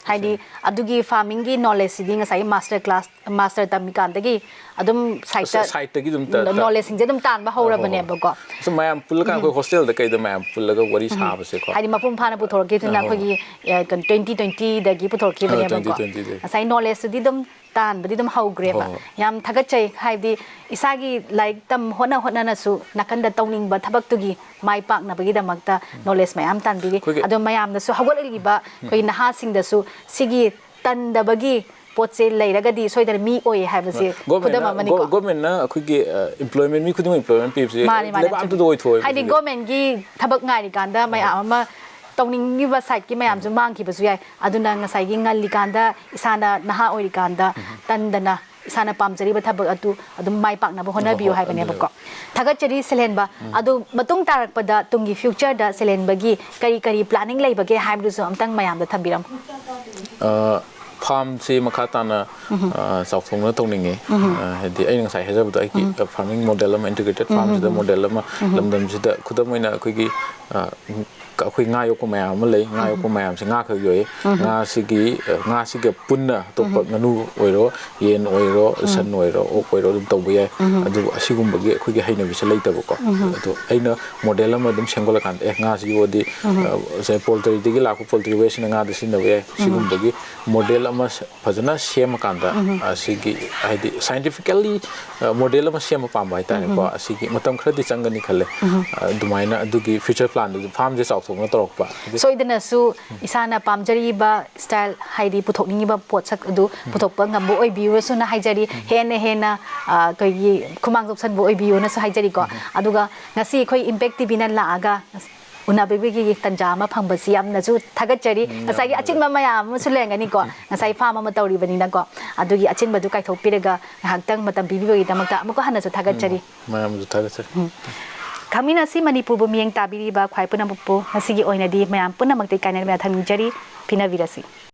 ꯍꯥꯏꯗꯤ ꯑꯗꯨꯒꯤ ꯐꯥꯔꯃꯤꯡꯒꯤ ꯅꯣꯂꯦꯖꯁꯤꯗꯤ ꯉꯁꯥꯏꯒꯤ ꯃꯥꯁꯇꯔ ꯀ꯭ꯂꯥꯁ, ꯃꯥꯁꯇꯔ ꯇꯝꯃꯤꯀꯥꯟꯗꯒꯤ ꯑꯗꯨꯝ ꯁꯥꯏꯠꯇ ꯁꯥꯏꯠꯇꯒꯤ ꯑꯗꯨꯝ ꯇ- ꯇ- ꯅꯣꯂꯦꯖꯁꯤꯡꯁꯦ ꯑꯗꯨꯝ ꯇꯥꯟꯕ ꯍꯣꯏ, ꯍꯣꯏ, ꯍꯣꯏ꯫ ꯍꯧꯔꯕꯅꯦꯕꯀꯣ꯫ ꯁꯨꯝ ꯃꯌꯥꯝ ꯄꯨꯜꯂꯀꯥꯟꯗ ꯑꯩꯈꯣꯏ ꯍꯣꯁꯇꯦꯜꯗ ꯀꯩꯗ ꯃꯌꯥꯝ ꯄꯨꯜꯂꯒ ꯋꯥꯔꯤ ꯁꯥꯕꯁꯦꯀꯣ꯫ ꯍꯥꯏꯗꯤ ꯃꯄꯨꯡ ꯐꯥꯅ ꯄꯨꯊꯣꯔꯛꯈꯤꯕꯁꯤꯅ ꯑ, ꯍꯣꯏ, ꯍꯣꯏ꯫ ꯑꯩꯈꯣꯏꯒꯤ ꯇ꯭ꯋꯦꯟꯇꯤ ꯇ꯭ꯋꯦꯟꯇꯤꯗꯒꯤ ꯄꯨꯊꯣꯔꯛꯈꯤꯕꯅꯦꯕꯀꯣ꯫ ꯇ꯭ꯋꯦꯟꯇꯤ ꯇ꯭ꯋꯦꯟꯇꯤꯗꯒꯤ꯫ ꯉꯁꯥꯏ ꯅꯣꯂꯦꯖꯇꯨꯗꯤ ꯑꯗꯨꯝ ꯇꯥꯟꯕꯗꯤ ꯑꯗꯨꯝ ꯍꯧꯈ꯭ꯔꯦꯕ꯫ ꯍꯣꯏ, ꯍꯣꯏ꯫ ꯌꯥꯝ ꯊꯥꯒꯠꯆꯩ꯫ ꯍꯥꯏꯕꯗꯤ ꯏꯁꯥꯒꯤ ꯂꯥꯏꯔꯤꯛ ꯇꯝ ꯍꯣꯠꯅ ꯍꯣꯠꯅꯅꯁꯨ ꯅꯥꯀꯟꯗ ꯇꯧꯅꯤꯡꯕ ꯊꯕꯛꯇꯨꯒꯤ ꯃꯥꯏ ꯄꯥꯛꯅꯕꯒꯤꯗꯃꯛꯇ ꯅꯣꯂꯦꯖ ꯃꯌꯥꯝ ꯇꯥꯟꯕꯤꯔꯤ꯫ ꯑꯩꯈꯣꯏꯒꯤ ꯑꯗꯣ ꯃꯌꯥꯝꯅꯁꯨ, ꯍꯧꯒꯠꯂꯛꯂꯤꯕ ꯑꯩꯈꯣꯏ ꯅꯍꯥꯁꯤꯡꯗꯁꯨ ꯁꯤꯒꯤ ꯇꯟꯗꯕꯒꯤ ꯄꯣꯠꯁꯦ ꯂꯩꯔꯒꯗꯤ ꯁꯣꯏꯗꯅ ꯃꯤ ꯑꯣꯏ ꯍꯥꯏꯕꯁꯦ ꯈꯨꯗꯝ ꯒꯣꯔꯃꯦꯟꯅ ꯑꯃꯅꯤꯀꯣ꯫ ꯒꯣ- ꯒꯣꯔꯃꯦꯟꯅ ꯑꯩꯈꯣꯏꯒꯤ ꯑꯦꯝꯄ꯭ꯂꯣꯏꯃꯦꯟ, ꯃꯤ ꯈꯨꯗꯤꯡꯃꯛ ꯑꯦꯝꯄ꯭ꯂꯣꯏꯃꯦꯟ ꯄꯤꯕꯁꯦ ꯃꯥꯅꯤ, ꯃꯥꯅꯤ, ꯂꯩꯕꯥꯛ ꯑꯝꯇꯗ ꯆꯨꯝꯃꯤ꯫ ꯑꯣꯏꯊꯣꯛꯑꯣꯏꯕ ꯍꯥꯏꯗꯤ ꯁꯤꯗꯤ꯫ ꯒꯣꯔꯃꯦꯟꯒꯤ ꯊꯕꯛ ꯉꯥꯏꯔꯤꯀꯥꯟꯗ ꯃꯌꯥꯝ ꯑꯃ ꯇꯧꯅꯤꯡꯉꯤꯕ ꯁꯥꯏꯠꯀꯤ ꯃꯌꯥꯝꯁꯨ ꯃꯥꯡꯈꯤꯕꯁꯨ ꯌꯥꯏ꯫ ꯑꯗꯨꯅ ꯉꯁꯥꯏꯒꯤ ꯉꯜꯂꯤꯀꯥꯟꯗ ꯏꯁꯥꯅ ꯅꯍꯥ ꯑꯣꯏꯔꯤꯀꯥꯟꯗ ꯇꯟꯗꯅ ꯏꯁꯥꯅ ꯄꯥꯝꯖꯔꯤꯕ ꯊꯕꯛ ꯑꯗꯨ ꯑꯗꯨꯝ ꯃꯥꯏ ꯄꯥꯛꯅꯕ ꯍꯣꯠꯅꯕꯤꯌꯨ ꯍꯣꯏ, ꯍꯣꯏ, ꯍꯥꯏꯕꯅꯦꯕꯀꯣ꯫ ꯑꯗꯨꯅꯦꯕ꯫ ꯊꯥꯒꯠꯆꯔꯤ ꯁꯦꯂꯦꯟꯕ꯫ ꯑꯗꯨ ꯃꯇꯨꯡ ꯇꯥꯔꯛꯄꯗ ꯇꯨꯡꯒꯤ ꯐ꯭ꯌꯨꯆꯔꯗ ꯁꯦꯂꯦꯟꯕꯒꯤ ꯀꯔꯤ ꯀꯔꯤ ꯄ꯭ꯂꯥꯅꯤꯡ ꯂꯩꯕꯒꯦ ꯍꯥꯏꯕꯗꯨꯁꯨ ꯑꯝꯇꯪ ꯃꯌꯥꯝꯗ ꯊꯝꯕꯤꯔꯝꯃꯨ꯫ ꯑ, ꯐꯥꯝꯁꯤ ꯃꯈꯥ ꯇꯥꯅ, ꯑ, ꯆꯥꯎꯊꯣꯛꯅ ꯇꯧꯅꯤꯡꯉꯤ꯫ ꯑ, ꯍꯥꯏꯗꯤ ꯑꯩꯅ ꯉꯁꯥꯏ ꯍꯥꯏꯖꯕꯗꯣ ꯑꯩꯒꯤ ꯐꯥꯔꯃꯤꯡ ꯃꯣꯗꯦꯜ ꯑꯃ, ꯏꯟꯇꯤꯒ꯭ꯔꯦꯇꯦꯠ ꯐꯥꯔꯝꯁꯤꯗ ꯃꯣꯗꯦꯜ ꯑꯃ ꯂꯝꯗꯝꯁꯤꯗ ꯈꯨꯗꯝ ꯑꯣꯏꯅ ꯑꯩꯈꯣꯏꯒꯤ, ꯑ, ꯑꯩꯈꯣꯏ ꯉꯥ ꯌꯣꯛꯄ ꯃꯌꯥꯝ ꯑꯃ ꯂꯩ꯫ ꯉꯥ ꯌꯣꯛꯄ ꯃꯌꯥꯝꯁꯦ ꯉꯥ ꯈꯛ ꯌꯣꯛꯑꯦ꯫ ꯉꯥꯁꯤꯒꯤ, ꯑ, ꯉꯥꯁꯤꯒ ꯄꯨꯟꯅ ꯑꯇꯣꯞꯄ ꯉꯥꯅꯨ ꯑꯣꯏꯔꯣ, ꯌꯦꯟ ꯑꯣꯏꯔꯣ, ꯁꯟ ꯑꯣꯏꯔꯣ, ꯑꯣꯛ ꯑꯣꯏꯔꯣ, ꯑꯗꯨꯝ ꯇꯧꯕ ꯌꯥꯏ꯫ ꯑꯗꯨꯕꯨ ꯑꯁꯤꯒꯨꯝꯕꯒꯤ ꯑꯩꯈꯣꯏꯒꯤ ꯍꯩꯅꯕꯤꯁꯦ ꯂꯩꯇꯕꯀꯣ꯫ ꯑꯗꯣ ꯑꯩꯅ ꯃꯣꯗꯦꯜ ꯑꯃ ꯑꯗꯨꯝ ꯁꯦꯝꯒꯠꯂꯀꯥꯟꯗ, ꯑꯦ, ꯉꯥꯁꯤ ꯌꯣꯛꯑꯗꯤ, ꯑ, ꯉꯁꯥꯏ ꯄꯣꯜꯇ꯭ꯔꯤꯗꯒꯤ ꯂꯥꯛꯄ ꯄꯣꯜꯇ꯭ꯔꯤ ꯋꯦꯁꯁꯤꯅ ꯉꯥꯗ ꯁꯤꯖꯤꯟꯅꯕ ꯌꯥꯏ꯫ ꯁꯤꯒꯨꯝꯕꯒꯤ ꯃꯣꯗꯦꯜ ꯑꯃ ꯁ-, ꯐꯖꯅ ꯁꯦꯝꯃꯀꯥꯟꯗ, ꯑꯁꯤꯒꯤ ꯍꯥꯏꯗꯤ scientifically, ꯑ, ꯃꯣꯗꯦꯜ ꯑꯃ ꯁꯦꯝꯕ ꯄꯥꯝꯕ ꯍꯥꯏꯇꯥꯔꯦꯀꯣ꯫ ꯑꯁꯤꯒꯤ ꯃꯇꯝ ꯈꯔꯗꯤ ꯆꯪꯒꯅꯤ ꯈꯜꯂꯦ꯫ ꯑ, ꯑꯗꯨꯃꯥꯏꯅ ꯑꯗꯨꯒꯤ ꯐ꯭ꯌꯨꯆꯔ ꯄ꯭ꯂꯥꯟꯗꯨꯗꯤ ꯐꯥꯔꯝꯁꯦ ꯆꯥꯎꯊꯣꯛꯅ ꯇꯧꯔꯛꯄ꯫ ꯁꯣꯏꯗꯅꯁꯨ ꯏꯁꯥꯅ ꯄꯥꯝꯖꯔꯤꯕ ꯁ꯭ꯇꯥꯏꯜ, ꯍꯥꯏꯗꯤ ꯄꯨꯊꯣꯛꯅꯤꯡꯉꯤꯕ ꯄꯣꯠꯁꯛ ꯑꯗꯨ ꯄꯨꯊꯣꯛꯄ ꯉꯝꯕ ꯑꯣꯏꯕꯤꯔꯁꯨꯅ ꯍꯥꯏꯖꯔꯤ꯫ ꯍꯦꯟꯅ ꯍꯦꯟꯅ, ꯑ, ꯑꯩꯈꯣꯏꯒꯤ ꯈꯨꯃꯥꯡ ꯆꯥꯎꯁꯟꯕ ꯑꯣꯏꯕꯤꯌꯨꯅꯁꯨ ꯍꯥꯏꯖꯔꯤꯀꯣ꯫ ꯑꯗꯨꯒ ꯉꯁꯤ ꯑꯩꯈꯣꯏ ꯏꯝꯄꯦꯛ ꯇꯤꯚꯤꯅ ꯂꯥꯛꯑꯒ ꯎꯅꯕꯤꯕꯒꯤ ꯇꯥꯟꯖꯥ ꯑꯃ ꯐꯪꯕꯁꯤ ꯌꯥꯝꯅꯁꯨ ꯊꯥꯒꯠꯆꯔꯤ꯫ ꯎꯝ, ꯉꯁꯥꯏꯒꯤ ꯌꯥꯝ ꯑꯆꯤꯟꯕ ꯅꯨꯡꯉꯥꯏꯖꯔꯦ꯫ ꯃꯌꯥꯝ ꯑꯃꯁꯨ ꯂꯩꯔꯝꯒꯅꯤꯀꯣ꯫ ꯉꯁꯥꯏ ꯐꯥꯝ ꯑꯃ ꯇꯧꯔꯤꯕꯅꯤꯅꯀꯣ꯫ ꯑꯗꯨꯒꯤ ꯑꯆꯤꯟꯕꯗꯨ ꯀꯥꯏꯊꯣꯛꯄꯤꯔꯒ ꯉꯥꯏꯍꯥꯛꯇꯪ ꯃꯇꯝ ꯄꯤꯕꯤꯕꯒꯤꯗꯃꯛꯇ ꯑꯃꯨꯛꯀ ꯍꯟꯅꯁꯨ ꯊꯥꯒꯠꯆꯔꯤ꯫ ꯎꯝ, ꯃꯌꯥꯝꯁꯨ ꯊꯥꯒꯠꯆꯔꯤ꯫ ꯎꯝ꯫ ꯈꯥꯡꯃꯤꯟꯅꯁꯤ ꯃꯅꯤꯄꯨꯔꯕꯨ ꯃꯤꯠꯌꯦꯡ ꯇꯥꯕꯤꯔꯤꯕ ꯈ꯭ꯋꯥꯏ ꯄꯨꯝꯅꯃꯛꯄꯨ ꯉꯁꯤꯒꯤ ꯑꯣꯏꯅꯗꯤ ꯃꯌꯥꯝ ꯄꯨꯝꯅꯃꯛꯇ ꯏꯀꯥꯏ ꯅꯣꯏꯃꯟꯅ ꯊꯝꯖꯔꯤ꯫ ꯄꯤꯅꯕꯤꯔꯁꯤ꯫